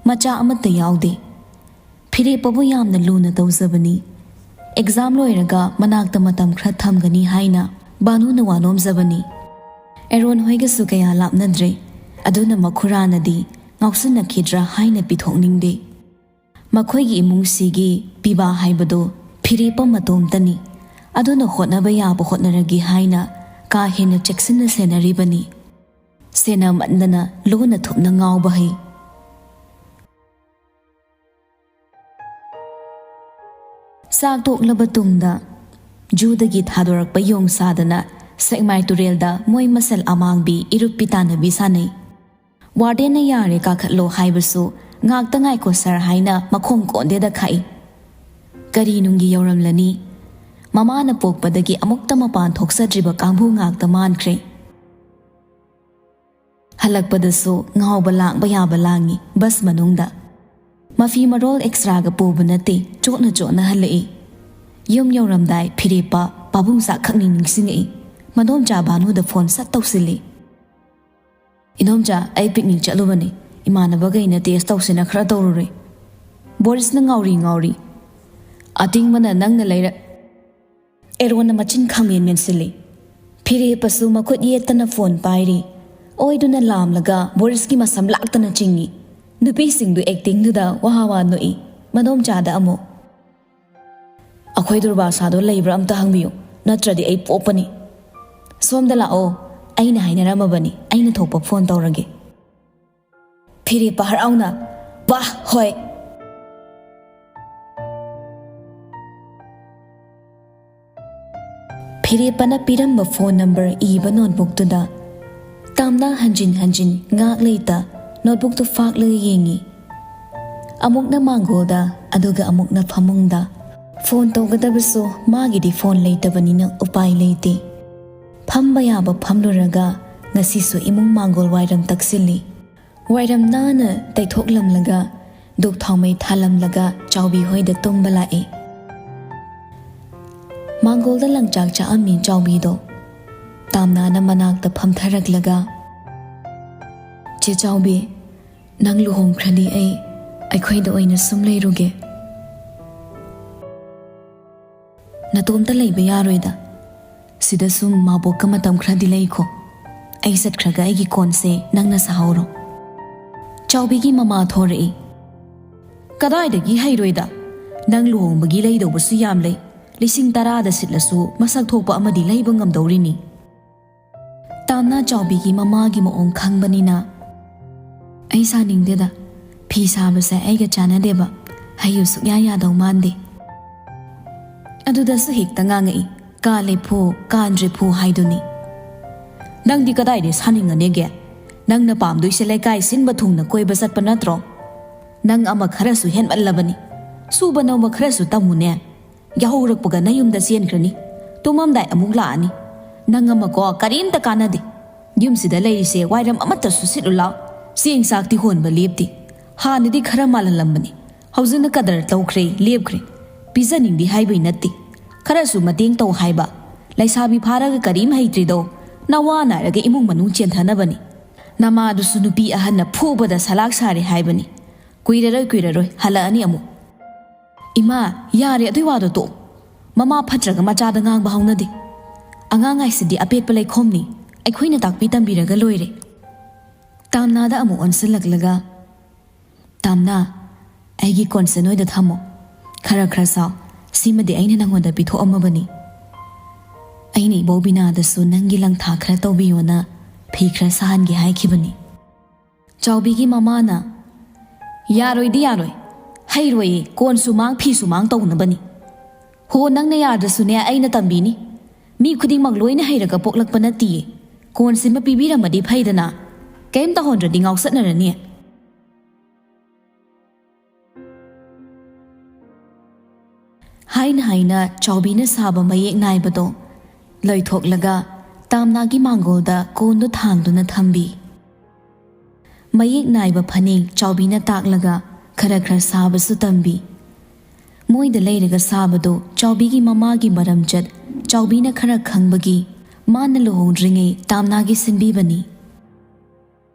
ꯃꯆꯥ ꯑꯃꯠꯇ ꯌꯥꯎꯗꯦ꯫ ꯐꯤꯔꯦꯞꯄꯕꯨ ꯌꯥꯝꯅ ꯂꯨꯅ ꯇꯧꯖꯕꯅꯤ꯫ ꯑꯦꯛꯖꯥꯝ ꯂꯣꯏꯔꯒ ꯃꯅꯥꯛꯇ ꯃꯇꯝ ꯈꯔ ꯊꯝꯒꯅꯤ ꯍꯥꯏꯅ ꯕꯥꯅꯨꯅ ꯋꯥ ꯅꯣꯝꯖꯕꯅꯤ꯫ ꯑꯦꯔꯣꯟ ꯍꯣꯏꯒꯁꯨ ꯀꯌꯥ ꯂꯥꯞꯅꯗ꯭ꯔꯦ꯫ ꯑꯗꯨꯅ ꯃꯈꯨꯔꯥꯅꯗꯤ ꯉꯥꯎꯁꯤꯟꯅꯈꯤꯗ꯭ꯔꯥ ꯍꯥꯏꯅ ꯄꯤꯊꯣꯛꯅꯤꯡꯗꯦ꯫ ꯃꯈꯣꯏꯒꯤ ꯏꯃꯨꯡꯁꯤꯒꯤ ꯄꯤꯕꯥ ꯍꯥꯏꯕꯗꯨ ꯐꯤꯔꯦꯞꯄ ꯃꯇꯣꯝꯇꯅꯤ꯫ ꯑꯗꯨꯅ ꯍꯣꯠꯅꯕ ꯌꯥꯕ ꯍꯣꯠꯅꯔꯒꯦ ꯍꯥꯏꯅ ꯀꯥ ꯍꯦꯟꯅ ꯆꯦꯛꯁꯤꯟꯅ ꯁꯦꯟꯅꯔꯤꯕꯅꯤ꯫ ꯁꯦꯟꯅꯃꯟꯗꯅ ꯂꯣꯟꯅ ꯊꯨꯞꯅ ꯉꯥꯎꯕ ꯍꯩ꯫ ꯆꯥꯛ ꯇꯣꯛꯂꯕ ꯇꯨꯡꯗ ꯖꯨꯗꯒꯤ ꯊꯥꯗꯣꯔꯛꯄ ꯌꯣꯡ ꯁꯥꯗꯅ ꯁꯦꯛꯃꯥꯏ ꯇꯨꯔꯦꯜꯗ ꯃꯣꯏ ꯃꯁꯦꯜ ꯑꯃꯥꯡꯕꯤ ꯏꯔꯨꯞꯄꯤ ꯇꯥꯟꯅꯕꯤ ꯁꯥꯟꯅꯩ꯫ ꯋꯥꯔꯗꯦꯟꯅ "ꯌꯥꯔꯦ, ꯀꯥꯈꯠꯂꯣ" ꯍꯥꯏꯕꯁꯨ "ꯉꯥꯛꯇ ꯉꯥꯏꯈꯣ ꯁꯥꯔ" ꯍꯥꯏꯅ ꯃꯈꯣꯡ ꯀꯣꯟꯗꯦꯗ ꯈꯥꯛꯏ꯫ ꯀꯔꯤ ꯅꯨꯡꯒꯤ ꯌꯧꯔꯝꯂꯅꯤ? ꯃꯃꯥꯅ ꯄꯣꯛꯄꯗꯒꯤ ꯑꯃꯨꯛꯇ ꯃꯄꯥꯟ ꯊꯣꯛꯆꯗ꯭ꯔꯤꯕ ꯀꯥꯡꯕꯨ ꯉꯥꯛꯇ ꯃꯥꯟꯈ꯭ꯔꯦ꯫ ꯍꯜꯂꯛꯄꯗꯁꯨ ꯉꯥꯎꯕ ꯂꯥꯡꯕ ꯌꯥꯕ ꯂꯥꯡꯉꯤ ꯕꯁ ꯃꯅꯨꯡꯗ꯫ ꯃꯐꯤ ꯃꯔꯣꯜ ꯑꯦꯛꯁꯇ꯭ꯔꯥꯒ ꯄꯨꯕ ꯅꯠꯇꯦ, ꯆꯣꯠꯅ ꯆꯣꯠꯅ ꯍꯜꯂꯛꯏ꯫ ꯌꯨꯝ ꯌꯧꯔꯝꯗꯥꯏ ꯐꯤꯔꯦꯞꯄ ꯄꯥꯕꯨꯡ ꯆꯥꯛꯈꯛꯅꯤ ꯅꯤꯡꯁꯤꯡꯉꯛꯏ꯫ ꯃꯗꯣꯝꯆꯥ ꯚꯥꯅꯨꯗ ꯐꯣꯟ ꯁꯠ ꯇꯧꯁꯤꯜꯂꯤ꯫ "ꯏꯗꯣꯝꯆꯥ, ꯑꯩ ꯄꯤꯛꯅꯤꯛ ꯆꯠꯂꯨꯕꯅꯤ꯫ ꯏꯃꯥꯟꯅꯕꯈꯩꯅ ꯇꯦꯁ ꯇꯧꯁꯦꯅ ꯈꯔ ꯇꯧꯔꯨꯔꯦ꯫ ꯕꯣꯔꯤꯁꯅ ꯉꯥꯎꯔꯤ ꯉꯥꯎꯔꯤ꯫ ꯑꯇꯤꯡꯕꯅ ꯅꯪꯅ ꯂꯩꯔ-" ꯑꯦꯔꯣꯟꯅ ꯃꯆꯤꯟ ꯈꯪꯃꯦꯟ ꯃꯦꯟꯁꯤꯜꯂꯤ꯫ ꯐꯤꯔꯦꯞꯄꯁꯨ ꯃꯈꯨꯠ ꯌꯦꯠꯇꯅ ꯐꯣꯟ ꯄꯥꯏꯔꯤ꯫ ꯑꯣꯏꯗꯨꯅ ꯂꯥꯝꯂꯒ ꯕꯣꯔꯤꯁꯀꯤ ꯃꯁꯝ ꯂꯥꯛꯇꯅ ꯆꯤꯡꯏ꯫ ꯅꯨꯄꯤꯁꯤꯡꯗꯨ ꯑꯦꯛꯇꯤꯡꯗꯨꯗ ꯋꯥꯍ ꯋꯥ ꯅꯣꯛꯏ꯫ ꯃꯗꯣꯝꯆꯥꯗ ꯑꯃꯨꯛ, "ꯑꯩꯈꯣꯏ ꯗꯨꯔꯕꯥꯁꯥꯗꯣ ꯂꯩꯕ꯭ꯔꯥ ꯑꯝꯇ ꯍꯪꯕꯤꯌꯨ, ꯅꯠꯇ꯭ꯔꯗꯤ ꯑꯩ ꯄꯣꯛꯄꯅꯤ꯫ ꯁꯣꯝꯗ ꯂꯥꯛꯑꯣ, ꯑꯩꯅ ꯍꯥꯏꯅꯔꯝꯃꯕꯅꯤ, ꯑꯩꯅ ꯊꯣꯛꯄ ꯐꯣꯟ ꯇꯧꯔꯒꯦ"꯫ ꯐꯤꯔꯦꯞꯄ ꯍꯔꯥꯎꯅ, "ꯋꯥ, ꯍꯣꯏ"꯫ ꯐꯤꯔꯦꯞꯄꯅ ꯄꯤꯔꯝꯕ ꯐꯣꯟ ꯅꯝꯕꯔ ꯏꯕ ꯅꯣꯠꯕꯨꯛꯇꯨꯗ ꯇꯥꯝꯅꯥ ꯍꯟꯖꯤꯟ ꯍꯟꯖꯤꯟ ꯉꯥꯛ ꯂꯩꯇ ꯅꯣꯠꯕꯨꯛꯇꯨ ꯐꯥꯛꯂꯒ ꯌꯦꯡꯉꯤ꯫ ꯑꯃꯨꯛꯅ ꯃꯥꯡꯒꯣꯜꯗ, ꯑꯗꯨꯒ ꯑꯃꯨꯛꯅ ꯐꯃꯨꯡꯗ꯫ ꯐꯣꯟ ꯇꯧꯒꯗꯕꯁꯨ ꯃꯥꯒꯤꯗꯤ ꯐꯣꯟ ꯂꯩꯇꯕꯅꯤꯅ ꯎꯄꯥꯏ ꯂꯩꯇꯦ꯫ ꯐꯝꯕ ꯌꯥꯕ ꯐꯝꯂꯨꯔꯒ ꯉꯁꯤꯁꯨ ꯏꯃꯨꯡ ꯃꯥꯡꯒꯣꯜ ꯋꯥꯏꯔꯝ ꯇꯛꯁꯤꯜꯂꯤ꯫ ꯋꯥꯏꯔꯝ ꯅꯥꯟꯅ ꯇꯩꯊꯣꯛꯂꯝꯂꯒ ꯙꯨꯛ ꯊꯥꯎꯃꯩ ꯊꯥꯜꯂꯝꯂꯒ ꯆꯥꯎꯕꯤ ꯍꯣꯏꯗ ꯇꯨꯝꯕ ꯂꯥꯛꯏ꯫ ꯃꯥꯡꯒꯣꯜꯗ ꯂꯪꯆꯥꯛ ꯆꯥꯛꯑꯝꯃꯤ ꯆꯥꯎꯕꯤꯗꯣ꯫ ꯇꯥꯝꯅꯥꯅ ꯃꯅꯥꯛꯇ ꯐꯝꯊꯔꯛꯂꯒ, "ꯆꯦ ꯆꯥꯎꯕꯤ, ꯅꯪ ꯂꯨꯍꯣꯡꯈ꯭ꯔꯗꯤ ꯑꯩ ꯑꯩꯈꯣꯏꯗ ꯑꯣꯏꯅ ꯁꯨꯝ ꯂꯩꯔꯨꯒꯦ꯫ ꯅꯇꯣꯝꯇ ꯂꯩꯕ ꯌꯥꯔꯣꯏꯗ꯫ ꯁꯤꯗ ꯁꯨꯝ ꯃꯥꯕꯣꯛꯀ ꯃꯇꯝ ꯈꯔꯗꯤ ꯂꯩꯈꯣ꯫ ꯑꯩ ꯆꯠꯈ꯭ꯔꯒ ꯑꯩꯒꯤ ꯀꯣꯟꯁꯦ ꯅꯪꯅ ꯁꯥꯍꯧꯔꯣ꯫ ꯆꯥꯎꯕꯤꯒꯤ ꯃꯃꯥ ꯊꯣꯔꯛꯏ꯫ ꯀꯗꯥꯏꯗꯒꯤ ꯍꯩꯔꯣꯏꯗ? ꯅꯪ ꯂꯨꯍꯣꯡꯕꯒꯤ ꯂꯩꯗꯧꯕꯁꯨ ꯌꯥꯝ ꯂꯩ꯫ ꯂꯤꯁꯤꯡ ꯇꯔꯥꯗ ꯁꯤꯠꯂꯁꯨ ꯃꯁꯛ ꯊꯣꯛꯄ ꯑꯃꯗꯤ ꯂꯩꯕ ꯉꯝꯗꯧꯔꯤꯅꯤ꯫ ꯇꯥꯝꯅ ꯆꯥꯎꯕꯤꯒꯤ ꯃꯃꯥꯒꯤ ꯃꯑꯣꯡ ꯈꯪꯕꯅꯤꯅ, "ꯑꯩ ꯁꯥꯅꯤꯡꯗꯦꯗ꯫ ꯐꯤ ꯁꯥꯕꯁꯦ ꯑꯩꯒ ꯆꯥꯟꯅꯗꯦꯕ꯫ ꯍꯩꯌꯨ ꯁꯨꯛꯌꯥ ꯌꯥꯗꯧ ꯃꯥꯟꯗꯦ꯫" ꯑꯗꯨꯗꯁꯨ ꯍꯦꯛꯇ ꯉꯥꯡꯉꯛꯏ, "ꯀꯥꯜꯂꯦ ꯐꯨ, ꯀꯥꯟꯗ꯭ꯔꯦ ꯐꯨ ꯍꯥꯏꯗꯨꯅꯤ꯫" "ꯅꯪꯗꯤ ꯀꯗꯥꯏꯗꯩ ꯁꯥꯅꯤꯡꯉꯅꯦꯒꯦ? ꯅꯪꯅ ꯄꯥꯝꯗꯣꯏꯁꯦ ꯂꯩꯀꯥꯏ ꯁꯤꯟꯕ ꯊꯨꯡꯅ ꯀꯣꯏꯕ ꯆꯠꯄ ꯅꯠꯇ꯭ꯔꯣ? ꯅꯪ ꯑꯃ ꯈꯔꯁꯨ ꯍꯦꯟꯃꯠꯂꯕꯅꯤ꯫ ꯁꯨꯕ ꯅꯣꯝꯕ ꯈꯔꯁꯨ ꯇꯝꯃꯨꯅꯦ꯫ ꯌꯥꯍꯧꯔꯛꯄꯒ ꯅꯌꯨꯝꯗ ꯆꯦꯟꯈ꯭ꯔꯅꯤ꯫ ꯇꯨꯝꯃꯝꯗꯥꯏ ꯑꯃꯨꯛ ꯂꯥꯛꯑꯅꯤ꯫ ꯅꯪ ꯑꯃꯀꯣ ꯀꯔꯤꯝꯇ ꯀꯥꯟꯅꯗꯦ꯫ ꯌꯨꯝꯁꯤꯗ ꯂꯩꯔꯤꯁꯦ ꯋꯥꯏꯔꯝ ꯑꯃꯠꯇꯁꯨ ꯁꯤꯠꯂꯨ ꯂꯥꯎ꯫ ꯆꯦꯡ ꯆꯥꯛꯇꯤ ꯍꯣꯟꯕ ꯂꯦꯞꯇꯦ꯫ ꯍꯥꯟꯅꯗꯤ ꯈꯔ ꯃꯥꯜꯍꯜꯂꯝꯕꯅꯤ꯫ ꯍꯧꯖꯤꯛꯅ ꯀꯗꯔ ꯇꯧꯈ꯭ꯔꯦ, ꯂꯦꯞꯈ꯭ꯔꯦ꯫ ꯄꯤꯖꯅꯤꯡꯗꯦ ꯍꯥꯏꯕꯩ ꯅꯠꯇꯦ꯫ ꯈꯔꯁꯨ ꯃꯇꯦꯡ ꯇꯧ ꯍꯥꯏꯕ꯫ ꯂꯩꯁꯥꯕꯤ ꯐꯥꯔꯒ ꯀꯔꯤꯝ ꯍꯩꯇ꯭ꯔꯤꯗꯣ꯫ ꯅꯋꯥ ꯅꯥꯏꯔꯒ ꯏꯃꯨꯡ ꯃꯅꯨꯡ ꯆꯦꯟꯊꯅꯕꯅꯤ꯫ ꯅꯃꯥꯗꯨꯁꯨ ꯅꯨꯄꯤ ꯑꯍꯟꯅ ꯐꯨꯕꯗ ꯁꯂꯥꯛ ꯁꯥꯔꯦ ꯍꯥꯏꯕꯅꯤ꯫ ꯀꯨꯏꯔꯔꯣꯏ, ꯀꯨꯏꯔꯔꯣꯏ, ꯍꯜꯂꯛꯑꯅꯤ ꯑꯃꯨꯛ꯫ ꯏꯃꯥ, ꯌꯥꯔꯦ ꯑꯗꯨꯏ ꯋꯥꯗꯣ ꯇꯣꯛꯑꯣ꯫ ꯃꯃꯥ ꯐꯠꯇ꯭ꯔꯒ ꯃꯆꯥꯗ ꯉꯥꯡꯕ ꯍꯧꯅꯗꯦ꯫ ꯑꯉꯥꯡ ꯍꯥꯏꯁꯤꯗꯤ ꯑꯄꯦꯠꯄ ꯂꯩꯈꯣꯝꯅꯤ꯫ ꯑꯩꯈꯣꯏꯅ ꯇꯥꯛꯄꯤ ꯇꯝꯕꯤꯔꯒ ꯂꯣꯏꯔꯦ꯫ ꯇꯥꯝꯅꯥꯗ ꯑꯃꯨꯛ ꯑꯣꯟꯁꯤꯜꯂꯛꯂꯒ, "ꯇꯥꯝꯅꯥ, ꯑꯩꯒꯤ ꯀꯣꯟꯁꯦ ꯅꯣꯏꯗ ꯊꯝꯃꯣ꯫ ꯈꯔ ꯈꯔ ꯁꯥꯎ꯫ ꯁꯤꯃꯗꯤ ꯑꯩꯅ ꯅꯪꯉꯣꯟꯗ ꯄꯤꯊꯣꯛꯑꯝꯃꯕꯅꯤ꯫ ꯑꯩꯅ ꯏꯕꯣꯕꯤꯅꯥꯗꯁꯨ ꯅꯪꯒꯤ ꯂꯪꯊꯥ ꯈꯔ ꯇꯧꯕꯤꯌꯣꯅ ꯐꯤ ꯈꯔ ꯁꯥꯍꯟꯒꯦ ꯍꯥꯏꯈꯤꯕꯅꯤ꯫" ꯆꯥꯎꯕꯤꯒꯤ ꯃꯃꯥꯅ, "ꯌꯥꯔꯣꯏꯗꯤ ꯌꯥꯔꯣꯏ꯫ ꯍꯩꯔꯣꯏꯌꯦ, ꯀꯣꯟꯁꯨ ꯃꯥꯡ, ꯐꯤꯁꯨ ꯃꯥꯡ ꯇꯧꯅꯕꯅꯤ꯫ ꯍꯣ, ꯅꯪꯅ ꯌꯥꯗ꯭ꯔꯁꯨꯅꯦ, ꯑꯩꯅ ꯇꯝꯕꯤꯅꯤ꯫ ꯃꯤ ꯈꯨꯗꯤꯡꯃꯛ ꯂꯣꯏꯅ ꯍꯩꯔꯒ ꯄꯣꯛꯂꯛꯄ ꯅꯠꯇꯤꯌꯦ꯫ ꯀꯣꯟꯁꯤꯃ ꯄꯤꯕꯤꯔꯝꯃꯗꯤ ꯐꯩꯗꯅ꯫ ꯀꯩꯝ ꯇꯧꯍꯟꯗ꯭ꯔꯗꯤ ꯉꯥꯎꯆꯠꯅꯔꯅꯤ꯫" ꯍꯥꯏꯅ ꯍꯥꯏꯅ ꯆꯥꯎꯕꯤꯅ ꯁꯥꯕ ꯃꯌꯦꯛ ꯅꯥꯏꯕꯗꯣ ꯂꯣꯏꯊꯣꯛꯂꯒ ꯇꯥꯝꯅꯥꯒꯤ ꯃꯥꯡꯒꯣꯜꯗ ꯀꯣꯟꯗꯨ ꯊꯥꯡꯗꯨꯅ ꯊꯝꯕꯤ꯫ ꯃꯌꯦꯛ ꯅꯥꯏꯕ ꯐꯅꯦꯛ ꯆꯥꯎꯕꯤꯅ ꯇꯥꯛꯂꯒ ꯈꯔ ꯈꯔ ꯁꯥꯕꯁꯨ ꯇꯝꯕꯤ꯫ ꯃꯣꯏꯗ ꯂꯩꯔꯒ ꯁꯥꯕꯗꯨ ꯆꯥꯎꯕꯤꯒꯤ ꯃꯃꯥꯒꯤ ꯃꯔꯝꯆꯠ ꯆꯥꯎꯕꯤꯅ ꯈꯔ ꯈꯪꯕꯒꯤ ꯃꯥꯅ ꯂꯨꯍꯣꯡꯗ꯭ꯔꯤꯉꯩ ꯇꯥꯝꯅꯥꯒꯤ ꯁꯤꯟꯕꯤꯕꯅꯤ꯫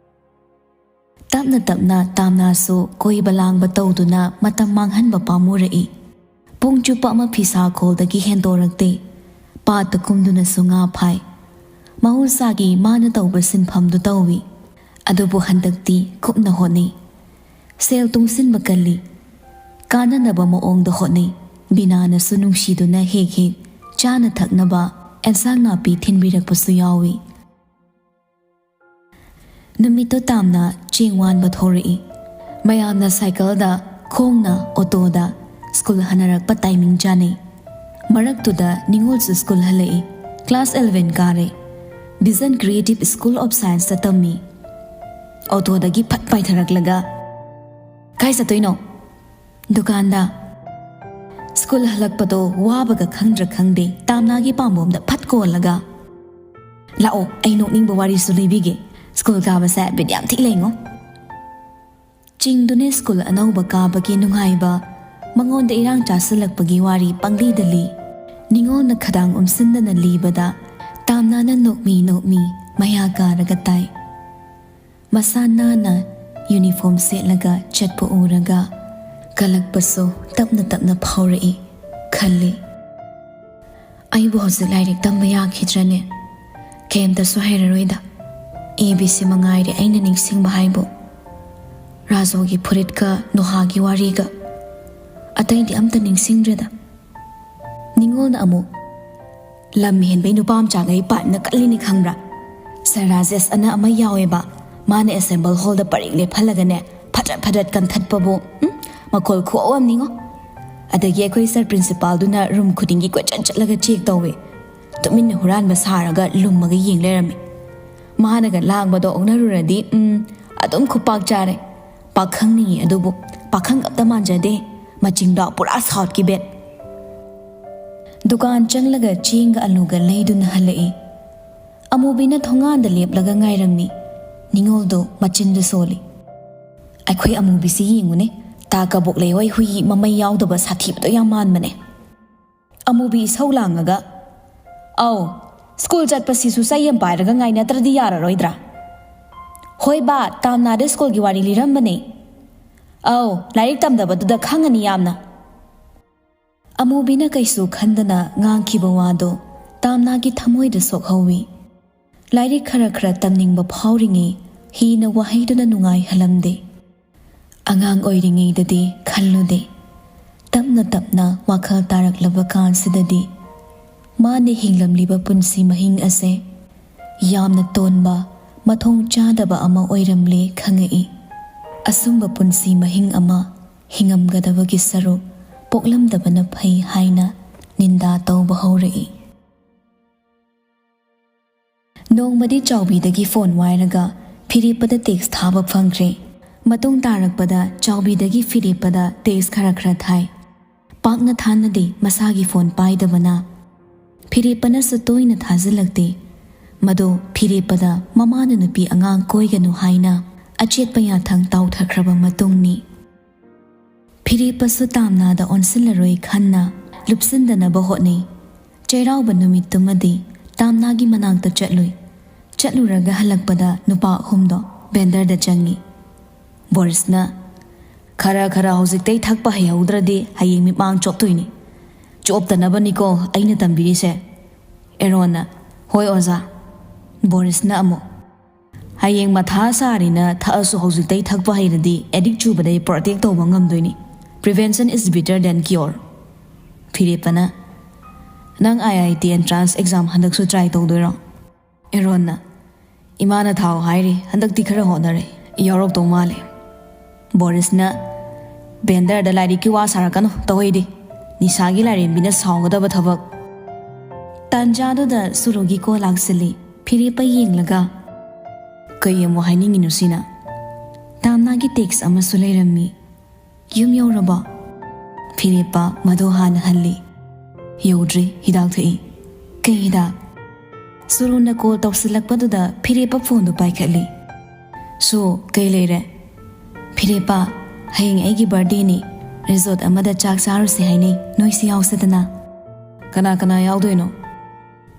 ꯇꯞꯅ ꯇꯞꯅ ꯇꯥꯝꯅꯥꯁꯨ ꯀꯣꯏꯕ ꯂꯥꯡꯕ ꯇꯧꯗꯨꯅ ꯃꯇꯝ ꯃꯥꯡꯍꯟꯕ ꯄꯥꯝꯃꯨꯔꯛꯏ꯫ ꯄꯨꯡ ꯆꯨꯞꯄ ꯑꯃ ꯐꯤꯁꯥ ꯀꯣꯜꯗꯒꯤ ꯍꯦꯟꯗꯣꯔꯛꯇꯦ꯫ ꯄꯥꯠꯇ ꯀꯨꯝꯗꯨꯅꯁꯨ ꯉꯥ ꯐꯥꯏ꯫ ꯃꯍꯧꯁꯥꯒꯤ ꯃꯥꯅ ꯇꯧꯕ ꯁꯤꯟꯐꯝꯗꯨ ꯇꯧꯏ꯫ ꯑꯗꯨꯕꯨ ꯍꯟꯗꯛꯇꯤ ꯀꯨꯞꯅ ꯍꯣꯠꯅꯩ꯫ ꯁꯦꯜ ꯇꯨꯡꯁꯤꯟꯕ ꯀꯜꯂꯤ꯫ ꯀꯥꯟꯅꯅꯕ ꯃꯑꯣꯡꯗ ꯍꯣꯠꯅꯩ꯫ ꯕꯤꯅꯥꯅꯁꯨ ꯅꯨꯡꯁꯤꯗꯨꯅ ꯍꯦꯛ ꯍꯦꯛ ꯆꯥꯅ ꯊꯛꯅꯕ ꯑꯦꯟꯁꯥꯡ ꯅꯥꯄꯤ ꯊꯤꯟꯕꯤꯔꯛꯄꯁꯨ ꯌꯥꯎꯏ꯫ ꯅꯨꯃꯤꯠꯇꯨ ꯇꯥꯝꯅ ꯆꯦꯡ ꯋꯥꯟꯕ ꯊꯣꯔꯛꯏ꯫ ꯃꯌꯥꯝꯅ ꯁꯥꯏꯀꯜꯗ, ꯈꯣꯡꯅ, ꯑꯣꯇꯣꯗ ꯁ꯭ꯀꯨꯜ ꯍꯟꯅꯔꯛꯄ ꯇꯥꯏꯃꯤꯡ ꯆꯥꯅꯩ꯫ ꯃꯔꯛꯇꯨꯗ ꯅꯤꯉꯣꯜꯁꯨ ꯁ꯭ꯀꯨꯜ ꯍꯜꯂꯛꯏ꯫ ꯀ꯭ꯂꯥꯁ ꯑꯦꯂꯚꯦꯟ ꯀꯥꯔꯦ꯫ ꯚꯤꯖꯟ ꯀ꯭ꯔꯤꯌꯦꯇꯤꯚ ꯁ꯭ꯀꯨꯜ ꯑꯣꯐ ꯁꯥꯏꯟꯁꯇ ꯇꯝꯃꯤ꯫ ꯑꯣꯇꯣꯗꯒꯤ ꯐꯠ ꯄꯥꯏꯊꯔꯛꯂꯒ, "ꯀꯥꯏ ꯆꯠꯇꯣꯏꯅꯣ?" "ꯗꯨꯀꯥꯟꯗ꯫" ꯁ꯭ꯀꯨꯜ ꯍꯜꯂꯛꯄꯗꯣ ꯋꯥꯕꯒ ꯈꯪꯗ꯭ꯔꯥ ꯈꯪꯗꯦ, ꯇꯥꯝꯅꯥꯒꯤ ꯄꯥꯝꯕꯣꯝꯗ ꯐꯠ ꯀꯣꯜꯂꯒ, "ꯂꯥꯛꯑꯣ, ꯑꯩ ꯅꯣꯛꯅꯤꯡꯕ ꯋꯥꯔꯤꯁꯨ ꯂꯤꯕꯤꯒꯦ꯫ ꯁ꯭ꯀꯨꯜ ꯀꯥꯕꯁꯦ ꯕꯤꯠ ꯌꯥꯝ ꯊꯤ ꯂꯩꯉꯣ꯫" ꯆꯤꯡꯗꯨꯅ ꯁ꯭ꯀꯨꯜ ꯑꯅꯧꯕ ꯀꯥꯕꯒꯤ ꯅꯨꯡꯉꯥꯏꯕ, ꯃꯉꯣꯟꯗ ꯏꯔꯥꯡ ꯆꯥꯁꯤꯜꯂꯛꯄꯒꯤ ꯋꯥꯔꯤ ꯄꯪꯂꯤꯗ ꯂꯤ꯫ ꯅꯤꯉꯣꯜꯅ ꯈꯗꯥꯡ ꯎꯝꯁꯤꯟꯗꯅ ꯂꯤꯕꯗ ꯇꯥꯝꯅꯥꯅ ꯅꯣꯛꯃꯤ ꯅꯣꯛꯃꯤ ꯃꯌꯥ ꯀꯥꯔꯒ ꯇꯥꯏ꯫ ꯃꯁꯥ ꯅꯥꯟꯅ ꯌꯨꯅꯤꯐꯣꯔꯝ ꯁꯦꯠꯂꯒ ꯆꯠꯄ ꯎꯔꯒ ꯀꯜꯂꯛꯄꯁꯨ ꯇꯞꯅ ꯇꯞꯅ ꯐꯥꯎꯔꯛꯏ ꯈꯜꯂꯤ꯫ ꯑꯩꯕꯨ ꯍꯧꯖꯤꯛ ꯂꯥꯏꯔꯤꯛ ꯇꯝꯕ ꯌꯥꯈꯤꯗ꯭ꯔꯅꯦ? ꯀꯩꯝꯇꯁꯨ ꯍꯩꯔꯔꯣꯏꯗ꯫ ꯑꯦ ꯕꯤ ꯁꯤ ꯃꯉꯥꯏꯔꯦ ꯑꯩꯅ ꯅꯤꯡꯁꯤꯡꯕ ꯍꯥꯏꯕꯨ꯫ ꯔꯥꯖꯨꯒꯤ ꯐꯨꯔꯤꯠꯀ ꯅꯣꯍꯥꯒꯤ ꯋꯥꯔꯤꯒ꯫ ꯑꯇꯩꯗꯤ ꯑꯝꯇ ꯅꯤꯡꯁꯤꯡꯗ꯭ꯔꯦꯗ꯫ ꯅꯤꯉꯣꯜꯅ ꯑꯃꯨꯛ, "ꯂꯝ ꯍꯦꯟꯕꯩ ꯅꯨꯄꯥ ꯃꯆꯥꯈꯩ ꯄꯥꯠꯅ ꯀꯜꯂꯤꯅꯤ ꯈꯪꯕ꯭ꯔꯥ? ꯁꯔ ꯔꯥꯖꯦꯁ ꯑꯅ ꯑꯃ ꯌꯥꯎꯋꯦꯕ, ꯃꯥꯅ ꯑꯦꯁꯦꯝꯕꯜ ꯍꯣꯜꯗ ꯄꯔꯦꯡ ꯂꯦꯞꯍꯜꯂꯒꯅꯦ, ꯐꯗ꯭ꯔꯠ ꯐꯗ꯭ꯔꯠ ꯀꯟꯊꯠꯄꯕꯨ, ꯎꯝ, ꯃꯈꯣꯜ ꯈꯨꯍꯧ ꯑꯃꯅꯤꯉꯣ꯫ ꯑꯗꯒꯤ ꯑꯩꯈꯣꯏ ꯁꯔ ꯄ꯭ꯔꯤꯟꯁꯤꯄꯥꯜꯗꯨꯅ ꯔꯨꯝ ꯈꯨꯗꯤꯡꯒꯤ ꯀꯣꯏꯆꯠ ꯆꯠꯂꯒ ꯆꯦꯛ ꯇꯧꯋꯦ꯫ ꯇꯨꯃꯤꯟꯅ ꯍꯨꯔꯥꯟꯕ ꯁꯥꯔꯒ ꯂꯨꯝꯃꯒ ꯌꯦꯡ ꯂꯩꯔꯝꯃꯦ꯫ ꯃꯥꯅꯒ ꯂꯥꯡꯕꯗꯣ ꯑꯣꯛꯅꯔꯨꯔꯗꯤ, ꯎꯝ, ꯑꯗꯨꯝ ꯈꯨꯄꯥꯛ ꯆꯥꯔꯦ꯫ ꯄꯥꯈꯪꯅꯤꯌꯦ ꯑꯗꯨꯕꯨ ꯄꯥꯈꯪ ꯑꯝꯇ ꯃꯥꯟꯖꯗꯦ꯫ ꯃꯆꯤꯡꯗꯣ ꯄꯨꯔꯥ ꯁꯥꯎꯠꯀꯤ ꯕꯦꯠ꯫" ꯗꯨꯀꯥꯟ ꯆꯪꯂꯒ ꯆꯦꯡꯒ ꯑꯂꯨꯒ ꯂꯩꯗꯨꯅ ꯍꯜꯂꯛꯏ꯫ ꯑꯃꯨꯕꯤꯅ ꯊꯣꯡꯒꯥꯟꯗ ꯂꯦꯞꯂꯒ ꯉꯥꯏꯔꯝꯃꯤ꯫ ꯅꯤꯉꯣꯜꯗꯣ ꯃꯆꯤꯟꯗꯨ ꯁꯣꯜꯂꯤ꯫ "ꯑꯩꯈꯣꯏ ꯑꯃꯨꯕꯤꯁꯤ ꯌꯦꯡꯉꯨꯅꯦ, ꯇꯥ ꯀꯕꯣꯛ ꯂꯩꯍꯣꯏ ꯍꯨꯏ ꯃꯃꯩ ꯌꯥꯎꯗꯕ ꯁꯥꯊꯤꯕꯗꯣ ꯌꯥꯝ ꯃꯥꯟꯕꯅꯦ꯫" ꯑꯃꯨꯕꯤ ꯏꯁꯧ ꯂꯥꯡꯉꯒ, "ꯑꯧ, ꯁ꯭ꯀꯨꯜ ꯆꯠꯄꯁꯤꯁꯨ ꯆꯩ ꯑꯃ ꯄꯥꯏꯔꯒ ꯉꯥꯏꯅꯗ꯭ꯔꯗꯤ ꯌꯥꯔꯔꯣꯏꯗ꯭ꯔꯥ?" "ꯍꯣꯏ ꯕꯥ, ꯇꯥꯝꯅꯥꯗ ꯁ꯭ꯀꯨꯜꯒꯤ ꯋꯥꯔꯤ ꯂꯤꯔꯝꯕꯅꯦ꯫ ꯑꯧ, ꯂꯥꯏꯔꯤꯛ ꯇꯝꯗꯕꯗꯨꯗ ꯈꯪꯉꯅꯤ ꯌꯥꯝꯅ"꯫ ꯑꯃꯨꯕꯤꯅ ꯀꯩꯁꯨ ꯈꯟꯗꯅ ꯉꯥꯡꯈꯤꯕ ꯋꯥꯗꯣ ꯇꯥꯝꯅꯥꯒꯤ ꯊꯃꯣꯏꯗ ꯁꯣꯛꯍꯧꯋꯤ꯫ ꯂꯥꯏꯔꯤꯛ ꯈꯔ ꯈꯔ ꯇꯝꯅꯤꯡꯕ ꯐꯥꯎꯔꯤꯉꯩ ꯍꯤꯅ ꯋꯥꯍꯩꯗꯨꯅ ꯅꯨꯡꯉꯥꯏꯍꯜꯂꯝꯗꯦ꯫ ꯑꯉꯥꯡ ꯑꯣꯏꯔꯤꯉꯩꯗꯗꯤ ꯈꯜꯂꯨꯗꯦ꯫ ꯇꯞꯅ ꯇꯞꯅ ꯋꯥꯈꯜ ꯇꯥꯔꯛꯂꯕ ꯀꯥꯟꯁꯤꯗꯗꯤ ꯃꯥꯅ ꯍꯤꯡꯂꯝꯂꯤꯕ ꯄꯨꯟꯁꯤ ꯃꯍꯤꯡ ꯑꯁꯦ ꯌꯥꯝꯅ ꯇꯣꯟꯕ, ꯃꯊꯣꯡ ꯆꯥꯗꯕ ꯑꯃ ꯑꯣꯏꯔꯝꯂꯦ ꯈꯪꯉꯛꯏ꯫ ꯑꯁꯨꯝꯕ ꯄꯨꯟꯁꯤ ꯃꯍꯤꯡ ꯑꯃ ꯍꯤꯡꯉꯝꯒꯗꯕꯒꯤ ꯁꯔꯨꯛ ꯄꯣꯛꯂꯝꯗꯕꯅ ꯐꯩ ꯍꯥꯏꯅ ꯅꯤꯟꯗꯥ ꯇꯧꯕ ꯍꯧꯔꯛꯏ꯫ ꯅꯣꯡꯃꯗꯤ ꯆꯥꯎꯕꯤꯗꯒꯤ ꯐꯣꯟ ꯋꯥꯏꯔꯒ ꯐꯤꯔꯦꯞꯄꯗ ꯇꯦꯛꯁ ꯊꯥꯕ ꯐꯪꯈ꯭ꯔꯦ꯫ ꯃꯇꯨꯡ ꯇꯥꯔꯛꯄꯗ ꯆꯥꯎꯕꯤꯗꯒꯤ ꯐꯤꯔꯦꯞꯄꯗ ꯇꯦꯛꯁ ꯈꯔ ꯈꯔ ꯊꯥꯏ꯫ ꯄꯥꯛꯅ ꯊꯥꯅꯗꯦ ꯃꯁꯥꯒꯤ ꯐꯣꯟ ꯄꯥꯏꯗꯕꯅ꯫ ꯐꯤꯔꯦꯞꯄꯅꯁꯨ ꯇꯣꯏꯅ ꯊꯥꯖꯤꯜꯂꯛꯇꯦ꯫ ꯃꯗꯣ ꯐꯤꯔꯦꯞꯄꯗ ꯃꯃꯥꯅ ꯅꯨꯄꯤ ꯑꯉꯥꯡ ꯀꯣꯏꯒꯅꯨ ꯍꯥꯏꯅ ꯑꯆꯦꯠꯄ ꯌꯥꯊꯪ ꯇꯥꯎꯊꯈ꯭ꯔꯕ ꯃꯇꯨꯡꯅꯤ꯫ ꯐꯤꯔꯦꯞꯄꯁꯨ ꯇꯥꯝꯅꯥꯗ ꯑꯣꯟꯁꯤꯜꯂꯔꯣꯏ ꯈꯟꯅ ꯂꯨꯞꯁꯤꯟꯗꯅꯕ ꯍꯣꯠꯅꯩ꯫ ꯆꯩꯔꯥꯎꯕ ꯅꯨꯃꯤꯠꯇꯨꯃꯗꯤ ꯇꯥꯝꯅꯥꯒꯤ ꯃꯅꯥꯛꯇ ꯆꯠꯂꯨꯏ꯫ ꯆꯠꯂꯨꯔꯒ ꯍꯜꯂꯛꯄꯗ ꯅꯨꯄꯥ ꯑꯍꯨꯝꯗꯣ ꯕꯦꯟꯗꯔꯗ ꯆꯪꯉꯤ꯫ ꯕꯣꯔꯤꯁꯅ, "ꯈꯔ ꯈꯔ ꯍꯧꯖꯤꯛꯇꯩ ꯊꯛꯄ ꯍꯩꯍꯧꯗ꯭ꯔꯗꯤ ꯍꯌꯦꯡ ꯃꯤꯠꯃꯥꯡ ꯆꯣꯞꯇꯣꯏꯅꯤ꯫ ꯆꯣꯞꯇꯅꯕꯅꯤꯀꯣ ꯑꯩꯅ ꯇꯝꯕꯤꯔꯤꯁꯦ"꯫ ꯑꯦꯔꯣꯟꯅ, "ꯍꯣꯏ ꯑꯣꯖꯥ"꯫ ꯕꯣꯔꯤꯁꯅ ꯑꯃꯨꯛ, "ꯍꯌꯦꯡ ꯃꯊꯥ ꯁꯥꯔꯤꯅ ꯊꯛꯑꯁꯨ ꯍꯧꯖꯤꯛꯇꯩ ꯊꯛꯄ ꯍꯩꯔꯗꯤ ꯑꯦꯗꯤꯛ ꯆꯨꯕꯗꯩ ꯄ꯭ꯔꯣꯇꯦꯛ ꯇꯧꯕ ꯉꯝꯗꯣꯏꯅꯤ꯫ Prevention is better than cure"꯫ ꯐꯤꯔꯦꯞꯄꯅ, "ꯅꯪ I I T entrance exam ꯍꯟꯗꯛꯁꯨ ꯇ꯭ꯔꯥꯏ ꯇꯧꯗꯣꯏꯔꯣ?" ꯑꯦꯔꯣꯟꯅ, "ꯏꯃꯥꯅ ꯊꯥꯎ ꯍꯥꯏꯔꯤ, ꯍꯟꯗꯛꯇꯤ ꯈꯔ ꯍꯣꯠꯅꯔꯦ, ꯌꯥꯎꯔꯛꯇꯧ ꯃꯥꯜꯂꯦ"꯫ ꯕꯣꯔꯤꯁꯅ, "ꯕꯦꯟꯗꯔꯗ ꯂꯥꯏꯔꯤꯛꯀꯤ ꯋꯥ ꯁꯥꯔꯛꯀꯅꯨ, ꯇꯧꯍꯩꯗꯦ꯫ ꯅꯤꯁꯥꯒꯤ ꯂꯥꯏꯔꯦꯝꯕꯤꯅ ꯁꯥꯎꯒꯗꯕ ꯊꯕꯛ"꯫ ꯇꯥꯟꯖꯥꯗꯨꯗ ꯁꯨꯔꯨꯒꯤ ꯀꯣꯜ ꯂꯥꯛꯁꯤꯜꯂꯤ꯫ ꯐꯤꯔꯦꯞꯄ ꯌꯦꯡꯂꯒ, "ꯀꯩ ꯑꯃꯨꯛ ꯍꯥꯏꯅꯤꯡꯉꯤꯅꯣ ꯁꯤꯅ?" ꯇꯥꯝꯅꯥꯒꯤ ꯇꯦꯛꯁ ꯑꯃꯁꯨ ꯂꯩꯔꯝꯃꯤ꯫ "ꯌꯨꯝ ꯌꯧꯔꯕꯣ?" ꯐꯤꯔꯦꯞꯄ ꯃꯗꯨ ꯍꯥꯟꯅ ꯍꯜꯂꯤ꯫ "ꯌꯧꯗ꯭ꯔꯤ, ꯍꯤꯗꯥꯛ ꯊꯛꯏ"꯫ "ꯀꯩ ꯍꯤꯗꯥꯛ?" ꯁꯨꯔꯨꯅ ꯀꯣꯜ ꯇꯧꯁꯤꯜꯂꯛꯄꯗꯨꯗ ꯐꯤꯔꯦꯞꯄ ꯐꯣꯟꯗꯨ ꯄꯥꯏꯈꯠꯂꯤ꯫ "ꯁꯨ, ꯀꯩ ꯂꯩꯔꯦ?" "ꯐꯤꯔꯦꯞꯄ, ꯍꯌꯦꯡ ꯑꯩꯒꯤ ꯕꯥꯔꯗꯦꯅꯤ꯫ ꯔꯤꯖꯣꯔꯠ ꯑꯃꯗ ꯆꯥꯛ ꯆꯥꯔꯨꯁꯦ ꯍꯥꯏꯅꯩ, ꯅꯣꯏꯁꯨ ꯌꯥꯎꯁꯤꯗꯅ"꯫ "ꯀꯅꯥ ꯀꯅꯥ ꯌꯥꯎꯗꯣꯏꯅꯣ?"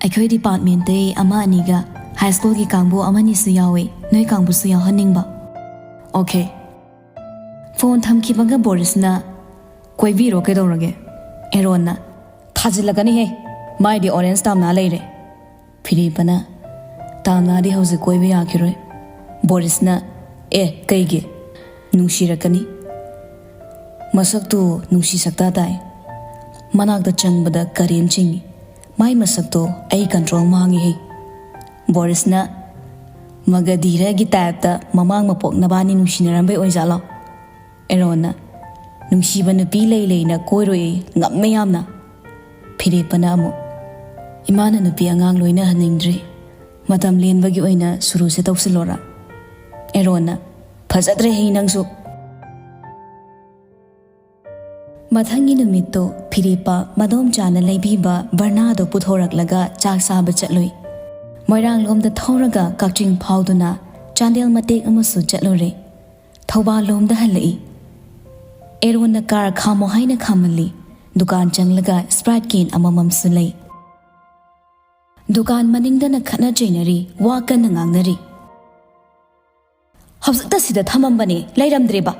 "ꯑꯩꯈꯣꯏ ꯗꯤꯄꯥꯔꯠꯃꯦꯟꯇꯩ ꯑꯃ ꯑꯅꯤꯒ ꯍꯥꯏ ꯁ꯭ꯀꯨꯜꯒꯤ ꯀꯥꯡꯕꯨ ꯑꯃꯅꯤꯁꯨ ꯌꯥꯎꯏ꯫ ꯅꯣꯏ ꯀꯥꯡꯕꯨꯁꯨ ꯌꯥꯎꯍꯟꯅꯤꯡꯕ꯫ ꯑꯣꯀꯦ꯫ ꯐꯣꯟ ꯊꯝꯈꯤꯕꯒ ꯕꯣꯔꯤꯁꯅ, "ꯀꯣꯏꯕꯤꯔꯣ ꯀꯩꯗꯧꯔꯒꯦ?" ꯑꯦꯔꯣꯟꯅ, "ꯊꯥꯖꯤꯜꯂꯛꯀꯅꯤꯍꯦ, ꯃꯥꯏꯗꯤ ꯑꯣꯔꯦꯟꯖ ꯇꯥꯝꯅꯥ ꯂꯩꯔꯦ꯫" ꯐꯤꯔꯦꯞꯄꯅ, "ꯇꯥꯝꯅꯥꯗꯤ ꯍꯧꯖꯤꯛ ꯀꯣꯏꯕ ꯌꯥꯈꯤꯔꯣꯏ꯫" ꯕꯣꯔꯤꯁꯅ, "ꯑꯦ, ꯀꯩꯒꯤ? ꯅꯨꯡꯁꯤꯔꯛꯀꯅꯤ꯫ ꯃꯁꯛꯇꯨ ꯅꯨꯡꯁꯤ ꯁꯛꯇꯥ ꯇꯥꯏ꯫ ꯃꯅꯥꯛꯇ ꯆꯪꯕꯗ ꯀꯔꯦꯟ ꯆꯤꯡꯏ꯫ ꯃꯥꯏ ꯃꯁꯛꯇꯣ ꯑꯩ ꯀꯟꯇ꯭ꯔꯣꯜ ꯃꯥꯡꯉꯤꯍꯦ꯫" ꯕꯣꯔꯤꯁꯅ, "ꯃꯒ ꯙꯤꯔꯒꯤ ꯇꯥꯏꯞꯇ ꯃꯃꯥꯡ ꯃꯄꯣꯛ ꯅꯕꯥꯅꯤ ꯅꯨꯡꯁꯤꯅꯔꯝꯕꯩ ꯑꯣꯏꯖꯥꯠꯂꯣ?" ꯑꯦꯔꯣꯟꯅ, "ꯅꯨꯡꯁꯤꯕ ꯅꯨꯄꯤ ꯂꯩ ꯂꯩꯅ ꯀꯣꯏꯔꯣꯏꯌꯦ, ꯉꯝꯃꯦ ꯌꯥꯝꯅ꯫" ꯐꯤꯔꯦꯞꯄꯅ ꯑꯃꯨꯛ, "ꯏꯃꯥꯅ ꯅꯨꯄꯤ ꯑꯉꯥꯡ ꯂꯣꯏꯅꯍꯟꯅꯤꯡꯗ꯭ꯔꯤ꯫ ꯃꯇꯝ ꯂꯦꯟꯕꯒꯤ ꯑꯣꯏꯅ ꯁꯨꯔꯨꯁꯦ ꯇꯧꯁꯤꯜꯂꯣꯔꯥ?" ꯑꯦꯔꯣꯟꯅ, "ꯐꯖꯗ꯭ꯔꯦꯍꯦ ꯅꯪꯁꯨ꯫" ꯃꯊꯪꯒꯤ ꯅꯨꯃꯤꯠꯇꯣ ꯐꯤꯔꯦꯞꯄ ꯃꯗꯣꯝꯆꯥꯅ ꯂꯩꯕꯤꯕ ꯕꯔꯅꯥꯗꯣ ꯄꯨꯊꯣꯔꯛꯂꯒ ꯆꯥꯛ ꯆꯥꯕ ꯆꯠꯂꯨꯏ꯫ ꯃꯣꯏꯔꯥꯡꯂꯣꯝꯗ ꯊꯧꯔꯒ ꯀꯛꯆꯤꯡ ꯐꯥꯎꯗꯨꯅ ꯆꯥꯟꯗꯦꯜ ꯃꯇꯦꯛ ꯑꯃꯁꯨ ꯆꯠꯂꯨꯔꯦ꯫ ꯊꯧꯕꯥꯜ ꯂꯣꯝꯗ ꯍꯜꯂꯛꯏ꯫ ꯑꯦꯔꯣꯟꯅ ꯀꯥꯔ ꯈꯥꯝꯃꯣ ꯍꯥꯏꯅ ꯈꯥꯝꯍꯜꯂꯤ꯫ ꯗꯨꯀꯥꯟ ꯆꯪꯂꯒ ꯁ꯭ꯄ꯭ꯔꯥꯏꯠ ꯀꯦꯟ ꯑꯃꯃꯝꯁꯨ ꯂꯩ꯫ ꯗꯨꯀꯥꯟ ꯃꯅꯤꯡꯗꯅ ꯈꯠꯅ ꯆꯩꯅꯔꯤ, ꯋꯥ ꯀꯟꯅ ꯉꯥꯡꯅꯔꯤ꯫ "ꯍꯧꯖꯤꯛꯇ ꯁꯤꯗ ꯊꯝꯃꯝꯕꯅꯦ, ꯂꯩꯔꯝꯗ꯭ꯔꯦꯕ꯫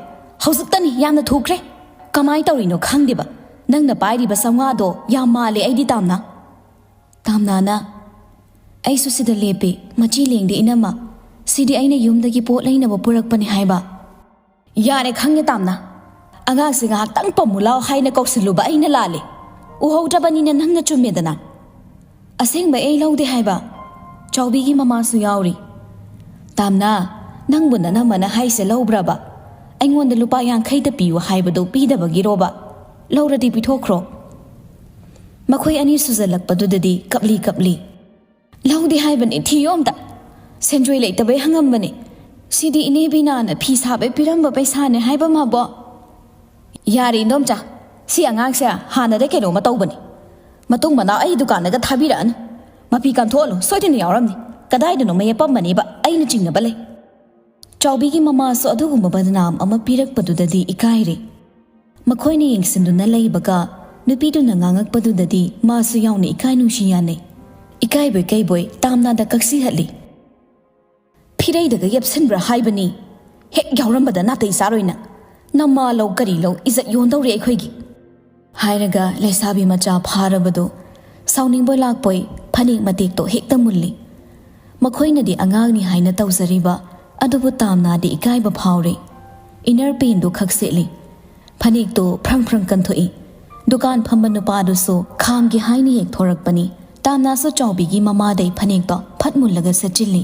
ꯍꯧꯖꯤꯛꯇꯅꯤ, ꯌꯥꯝꯅ ꯊꯨꯈ꯭ꯔꯦ꯫ ꯀꯃꯥꯏ ꯇꯧꯔꯤꯅꯣ ꯈꯪꯗꯦꯕ꯫ ꯅꯪꯅ ꯄꯥꯏꯔꯤꯕ ꯆꯥꯝꯃꯉꯥꯗꯣ ꯌꯥꯝ ꯃꯥꯜꯂꯦ ꯑꯩꯗꯤ, ꯇꯥꯝꯅꯥ꯫" ꯇꯥꯝꯅꯥꯅ, "ꯑꯩꯁꯨ ꯁꯤꯗ ꯂꯦꯞꯄꯦ, ꯃꯆꯤ ꯂꯦꯡꯗꯦ ꯏꯅꯝꯃ꯫ ꯁꯤꯗꯤ ꯑꯩꯅ ꯌꯨꯝꯗꯒꯤ ꯄꯣꯠ ꯂꯩꯅꯕ ꯄꯨꯔꯛꯄꯅꯦ ꯍꯥꯏꯕ꯫" "ꯌꯥꯔꯦ, ꯈꯪꯉꯦ ꯇꯥꯝꯅꯥ꯫ ꯑꯉꯥꯡꯁꯦ ꯉꯥꯏꯍꯥꯛꯇꯪ ꯄꯝꯃꯨ ꯂꯥꯎ ꯍꯥꯏꯅ ꯀꯧꯁꯤꯜꯂꯨꯕ ꯑꯩꯅ ꯂꯥꯜꯂꯦ꯫ ꯎꯍꯧꯗ꯭ꯔꯕꯅꯤꯅ ꯅꯪꯅ ꯆꯨꯝꯃꯦꯗꯅ꯫ ꯑꯁꯦꯡꯕ ꯑꯩ ꯂꯧꯗꯦ ꯍꯥꯏꯕ꯫ ꯆꯥꯎꯕꯤꯒꯤ ꯃꯃꯥꯁꯨ ꯌꯥꯎꯔꯤ꯫" "ꯇꯥꯝꯅꯥ, ꯅꯪꯕꯨ ꯅꯅꯝꯃꯅ ꯍꯥꯏꯁꯦ ꯂꯧꯕ꯭ꯔꯕ? ꯑꯩꯉꯣꯟꯗ ꯂꯨꯄꯥ ꯌꯥꯡꯈꯩꯗ ꯄꯤꯌꯨ ꯍꯥꯏꯕꯗꯨ ꯄꯤꯗꯕꯒꯤꯔꯣꯕ? ꯂꯧꯔꯗꯤ ꯄꯤꯊꯣꯛꯈ꯭ꯔꯣ꯫" ꯃꯈꯣꯏ ꯑꯅꯤ ꯁꯨꯖꯜꯂꯛꯄꯗꯨꯗꯗꯤ ꯀꯞꯂꯤ ꯀꯞꯂꯤ꯫ "ꯂꯧꯗꯦ ꯍꯥꯏꯕꯅꯤ, ꯊꯤꯌꯣ ꯑꯝꯇ꯫ ꯁꯦꯟꯖꯣꯏ ꯂꯩꯇꯕꯩ ꯍꯪꯉꯝꯕꯅꯤ꯫ ꯁꯤꯗꯤ ꯏꯅꯦ ꯕꯤꯅꯥꯅ ꯐꯤ ꯁꯥꯕꯩ ꯄꯤꯔꯝꯕ ꯄꯩꯁꯥꯅꯦ ꯍꯥꯏꯕ ꯃꯥꯕꯣ꯫" "ꯌꯥꯔꯦ ꯏꯟꯗꯣꯝꯆꯥ, ꯁꯤ ꯑꯉꯥꯡꯁꯦ ꯍꯥꯟꯅꯗꯩ ꯀꯩꯅꯣꯝꯃ ꯇꯧꯕꯅꯤ꯫ ꯃꯇꯨꯡ ꯃꯅꯥꯎ ꯑꯩ ꯗꯨꯀꯥꯟꯗꯒ ꯊꯥꯕꯤꯔꯛꯑꯅꯨ꯫ ꯃꯄꯤ ꯀꯟꯊꯣꯛꯍꯜꯂꯨ, ꯁꯣꯏꯗꯅ ꯌꯥꯎꯔꯝꯅꯤ꯫ ꯀꯗꯥꯏꯗꯅꯣꯃ ꯌꯦꯞꯄꯝꯕꯅꯦꯕ ꯑꯩꯅ ꯆꯤꯡꯅꯕ ꯂꯩ꯫" ꯆꯥꯎꯕꯤꯒꯤ ꯃꯃꯥꯁꯨ ꯑꯗꯨꯒꯨꯝꯕ ꯕꯗꯅꯥꯝ ꯑꯃ ꯄꯤꯔꯛꯄꯗꯨꯗꯗꯤ ꯏꯀꯥꯏꯔꯦ꯫ ꯃꯈꯣꯏꯅ ꯌꯦꯡꯁꯤꯟꯗꯨꯅ ꯂꯩꯕꯒ ꯅꯨꯄꯤꯗꯨꯅ ꯉꯥꯡꯉꯛꯄꯗꯨꯗꯗꯤ ꯃꯥꯁꯨ ꯌꯥꯎꯅ ꯏꯀꯥꯏ ꯅꯨꯡꯁꯤ ꯌꯥꯅꯩ꯫ ꯏꯀꯥꯏꯕꯣꯏ ꯀꯩꯕꯣꯏ ꯇꯥꯝꯅꯥꯗ ꯀꯛꯁꯤꯍꯠꯂꯤ꯫ "ꯐꯤ ꯈꯤꯔꯩꯗꯒ ꯌꯦꯞꯁꯤꯟꯕ꯭ꯔꯥ ꯍꯥꯏꯕꯅꯤ꯫ ꯍꯦꯛ ꯌꯥꯎꯔꯝꯕꯗ ꯅꯥꯇꯩ ꯆꯥꯔꯣꯏꯅ꯫ ꯅꯃꯥ ꯂꯧ ꯀꯔꯤ ꯂꯧ ꯏꯖꯠ ꯌꯣꯟꯗꯧꯔꯦ ꯑꯩꯈꯣꯏꯒꯤ꯫ ꯍꯥꯏꯔꯒ ꯂꯩꯁꯥꯕꯤ ꯃꯆꯥ ꯐꯥꯔꯕꯗꯨ ꯁꯥꯎꯅꯤꯡꯕꯣꯏ ꯂꯥꯛꯄꯣꯏ ꯐꯅꯦꯛ ꯃꯇꯦꯛꯇꯣ ꯍꯦꯛꯇ ꯃꯨꯜꯂꯤ꯫ ꯃꯈꯣꯏꯅꯗꯤ ꯑꯉꯥꯡꯅꯤ ꯍꯥꯏꯅ ꯇꯧꯖꯔꯤꯕ, ꯑꯗꯨꯕꯨ ꯇꯥꯝꯅꯥꯗꯤ ꯏꯀꯥꯏꯕ ꯐꯥꯎꯔꯦ꯫ ꯏꯅꯔ ꯄꯦꯟꯗꯨ ꯈꯛ ꯁꯦꯠꯂꯤ꯫ ꯐꯅꯦꯛꯇꯨ ꯐ꯭ꯔꯪ ꯐ꯭ꯔꯪ ꯀꯟꯊꯣꯛꯏ꯫ ꯗꯨꯀꯥꯟ ꯐꯝꯕ ꯅꯨꯄꯥꯗꯨꯁꯨ ꯈꯥꯝꯒꯦ ꯍꯥꯏꯅ ꯌꯦꯛꯊꯣꯔꯛꯄꯅꯤ꯫ ꯇꯥꯝꯅꯥꯁꯨ ꯆꯥꯎꯕꯤꯒꯤ ꯃꯃꯥꯗꯩ ꯐꯅꯦꯛꯇꯣ ꯐꯠ ꯃꯨꯜꯂꯒ ꯁꯦꯠꯆꯤꯜꯂꯤ꯫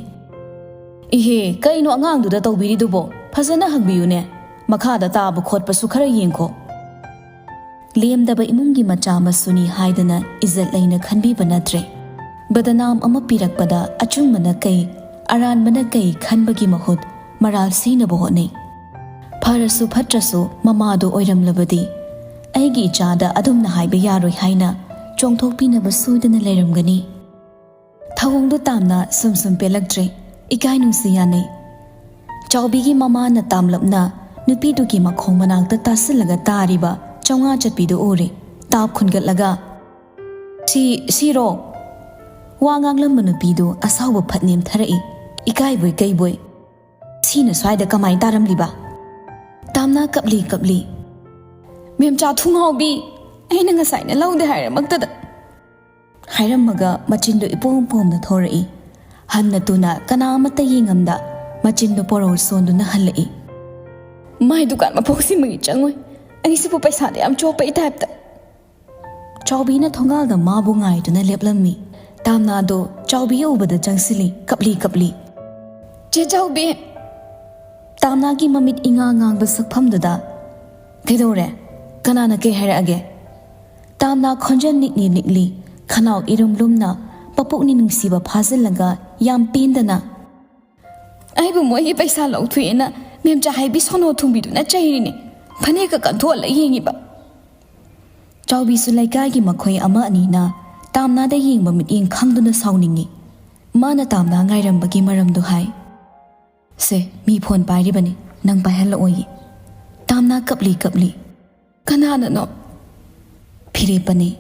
"ꯏꯍꯦ, ꯀꯩꯅꯣ ꯑꯉꯥꯡꯗꯨꯗ ꯇꯧꯕꯤꯔꯤꯗꯨꯕꯣ? ꯐꯖꯅ ꯍꯪꯕꯤꯌꯨꯅꯦ꯫ ꯃꯈꯥꯗ ꯇꯥꯕ ꯈꯣꯠꯄꯁꯨ ꯈꯔ ꯌꯦꯡꯈꯣ꯫" ꯂꯦꯝꯗꯕ ꯏꯃꯨꯡꯒꯤ ꯃꯆꯥ ꯃꯁꯨꯅꯤ ꯍꯥꯏꯗꯅ ꯏꯖꯠ ꯂꯩꯅ ꯈꯟꯕꯤꯕ ꯅꯠꯇ꯭ꯔꯦ꯫ ꯕꯗꯅꯥꯝ ꯑꯃ ꯄꯤꯔꯛꯄꯗ ꯑꯆꯨꯝꯕꯅ ꯀꯩ, ꯑꯔꯥꯟꯕꯅ ꯀꯩ ꯈꯟꯕꯒꯤ ꯃꯍꯨꯠ ꯃꯔꯥꯜ ꯁꯤꯅꯕ ꯍꯣꯠꯅꯩ꯫ ꯐꯔꯁꯨ ꯐꯠꯇ꯭ꯔꯁꯨ ꯃꯃꯥꯗꯣ ꯑꯣꯏꯔꯝꯂꯕꯗꯤ ꯑꯩꯒꯤ ꯏꯆꯥꯗ ꯑꯗꯨꯝꯅ ꯍꯥꯏꯕ ꯌꯥꯔꯣꯏ ꯍꯥꯏꯅ ꯆꯣꯡꯊꯣꯛꯄꯤꯅꯕ ꯁꯣꯏꯗꯅ ꯂꯩꯔꯝꯒꯅꯤ꯫ ꯊꯧꯑꯣꯡꯗꯣ ꯇꯥꯝꯅ ꯁꯨꯝ ꯁꯨꯝ ꯄꯦꯜꯂꯛꯇ꯭ꯔꯦ꯫ ꯏꯀꯥꯏ ꯅꯨꯡꯁꯤ ꯌꯥꯅꯩ꯫ ꯆꯥꯎꯕꯤꯒꯤ ꯃꯃꯥꯅ ꯇꯥꯝꯂꯞꯅ ꯅꯨꯄꯤꯗꯨꯒꯤ ꯃꯈꯣꯡ ꯃꯅꯥꯛꯇ ꯇꯥꯁꯤꯜꯂꯒ ꯇꯥꯔꯤꯕ ꯆꯥꯝꯃꯉꯥ ꯆꯠꯄꯤꯗꯨ ꯎꯔꯦ꯫ ꯇꯥꯞ ꯈꯨꯟꯒꯠꯂꯒ, "ꯁꯤ, ꯁꯤꯔꯣ?" ꯋꯥ ꯉꯥꯡꯂꯝꯕ ꯅꯨꯄꯤꯗꯨ ꯑꯁꯥꯎꯕ ꯐꯠ ꯅꯦꯝꯊꯔꯛꯏ꯫ ꯏꯀꯥꯏꯕꯣꯏ ꯀꯩꯕꯣꯏ꯫ "ꯁꯤꯅ ꯁ꯭ꯋꯥꯏꯗ ꯀꯃꯥꯏ ꯇꯥꯔꯝꯂꯤꯕ?" ꯇꯥꯝꯅ ꯀꯞꯂꯤ ꯀꯞꯂꯤ꯫ "ꯃꯦꯝꯆꯥ ꯊꯨꯡꯉꯥꯎꯕꯤ, ꯑꯩꯅ ꯉꯁꯥꯏꯅ ꯂꯧꯗꯦ ꯍꯥꯏꯔꯃꯛꯇꯗ꯫" ꯍꯥꯏꯔꯝꯃꯒ ꯃꯆꯤꯟꯗꯨ ꯏꯄꯣꯝ ꯄꯣꯝꯅ ꯊꯣꯔꯛꯏ꯫ ꯍꯟꯅ ꯇꯨꯅ ꯀꯅꯥ ꯑꯃꯠꯇ ꯌꯦꯡꯉꯝꯗ ꯃꯆꯤꯟꯗꯨ ꯄꯣꯔꯧ ꯁꯣꯟꯗꯨꯅ ꯍꯜꯂꯛꯏ꯫ "ꯃꯥꯏ ꯗꯨꯀꯥꯟ ꯃꯄꯣꯛꯁꯤꯃꯒꯤ ꯆꯪꯉꯣꯏ꯫ ꯑꯩꯁꯤꯕꯨ ꯄꯩꯁꯥꯗ ꯌꯥꯝ ꯆꯣꯞꯄꯩ ꯇꯥꯏꯞꯇ꯫" ꯆꯥꯎꯕꯤꯅ ꯊꯣꯡꯒꯥꯜꯗ ꯃꯥꯕꯨ ꯉꯥꯏꯗꯨꯅ ꯂꯦꯞꯂꯝꯃꯤ꯫ ꯇꯥꯝꯅꯥꯗꯣ ꯆꯥꯎꯕꯤ ꯎꯕꯗ ꯆꯪꯁꯤꯜꯂꯤ, ꯀꯞꯂꯤ ꯀꯞꯂꯤ꯫ "ꯆꯦ ꯆꯥꯎꯕꯤ!" ꯇꯥꯝꯅꯥꯒꯤ ꯃꯃꯤꯠ ꯏꯉꯥ ꯉꯥꯡꯕ ꯁꯛꯐꯝꯗꯨꯗ, "ꯀꯩꯗꯧꯔꯦ? ꯀꯅꯥꯅ ꯀꯩ ꯍꯥꯏꯔꯛꯑꯒꯦ?" ꯇꯥꯝꯅꯥ ꯈꯣꯟꯖꯦꯜ ꯅꯤꯛꯂꯤ ꯅꯤꯛꯂꯤ, ꯈꯅꯥꯎ ꯏꯔꯨꯝ ꯂꯨꯝꯅ, ꯃꯄꯨꯛꯅꯤ ꯅꯨꯡꯁꯤꯕ ꯐꯥꯖꯤꯜꯂꯒ ꯌꯥꯝ ꯄꯦꯟꯗꯅ, "ꯑꯩꯕꯨ ꯃꯣꯏꯒꯤ ꯄꯩꯁꯥ ꯂꯧꯊꯣꯛꯑꯦꯅ ꯃꯦꯝꯆꯥ ꯍꯥꯏꯕꯤ ꯁꯣꯅꯣ ꯊꯨꯡꯕꯤꯗꯨꯅ ꯆꯩꯔꯤꯅꯤ꯫ ꯐꯅꯦꯛꯀ ꯀꯟꯊꯣꯛꯍꯜꯂ ꯌꯦꯡꯉꯤꯕ꯫" ꯆꯥꯎꯕꯤꯁꯨ ꯂꯩꯀꯥꯏꯒꯤ ꯃꯈꯣꯏ ꯑꯃ ꯑꯅꯤꯅ ꯇꯥꯝꯅꯥꯗ ꯌꯦꯡꯕ ꯃꯤꯠꯌꯦꯡ ꯈꯪꯗꯨꯅ ꯁꯥꯎꯅꯤꯡꯉꯤ꯫ ꯃꯥꯅ ꯇꯥꯝꯅꯥ ꯉꯥꯏꯔꯝꯕꯒꯤ ꯃꯔꯝꯗꯨ ꯍꯥꯏ꯫ "ꯁꯦ, ꯃꯤ ꯐꯣꯟ ꯄꯥꯏꯔꯤꯕꯅꯤ, ꯅꯪ ꯄꯥꯏꯍꯜꯂꯛꯑꯣꯌꯦ꯫" ꯇꯥꯝꯅꯥ ꯀꯞꯂꯤ ꯀꯞꯂꯤ꯫ "ꯀꯅꯥꯅꯅꯣ?" "ꯐꯤꯔꯦꯞꯄꯅꯤ꯫"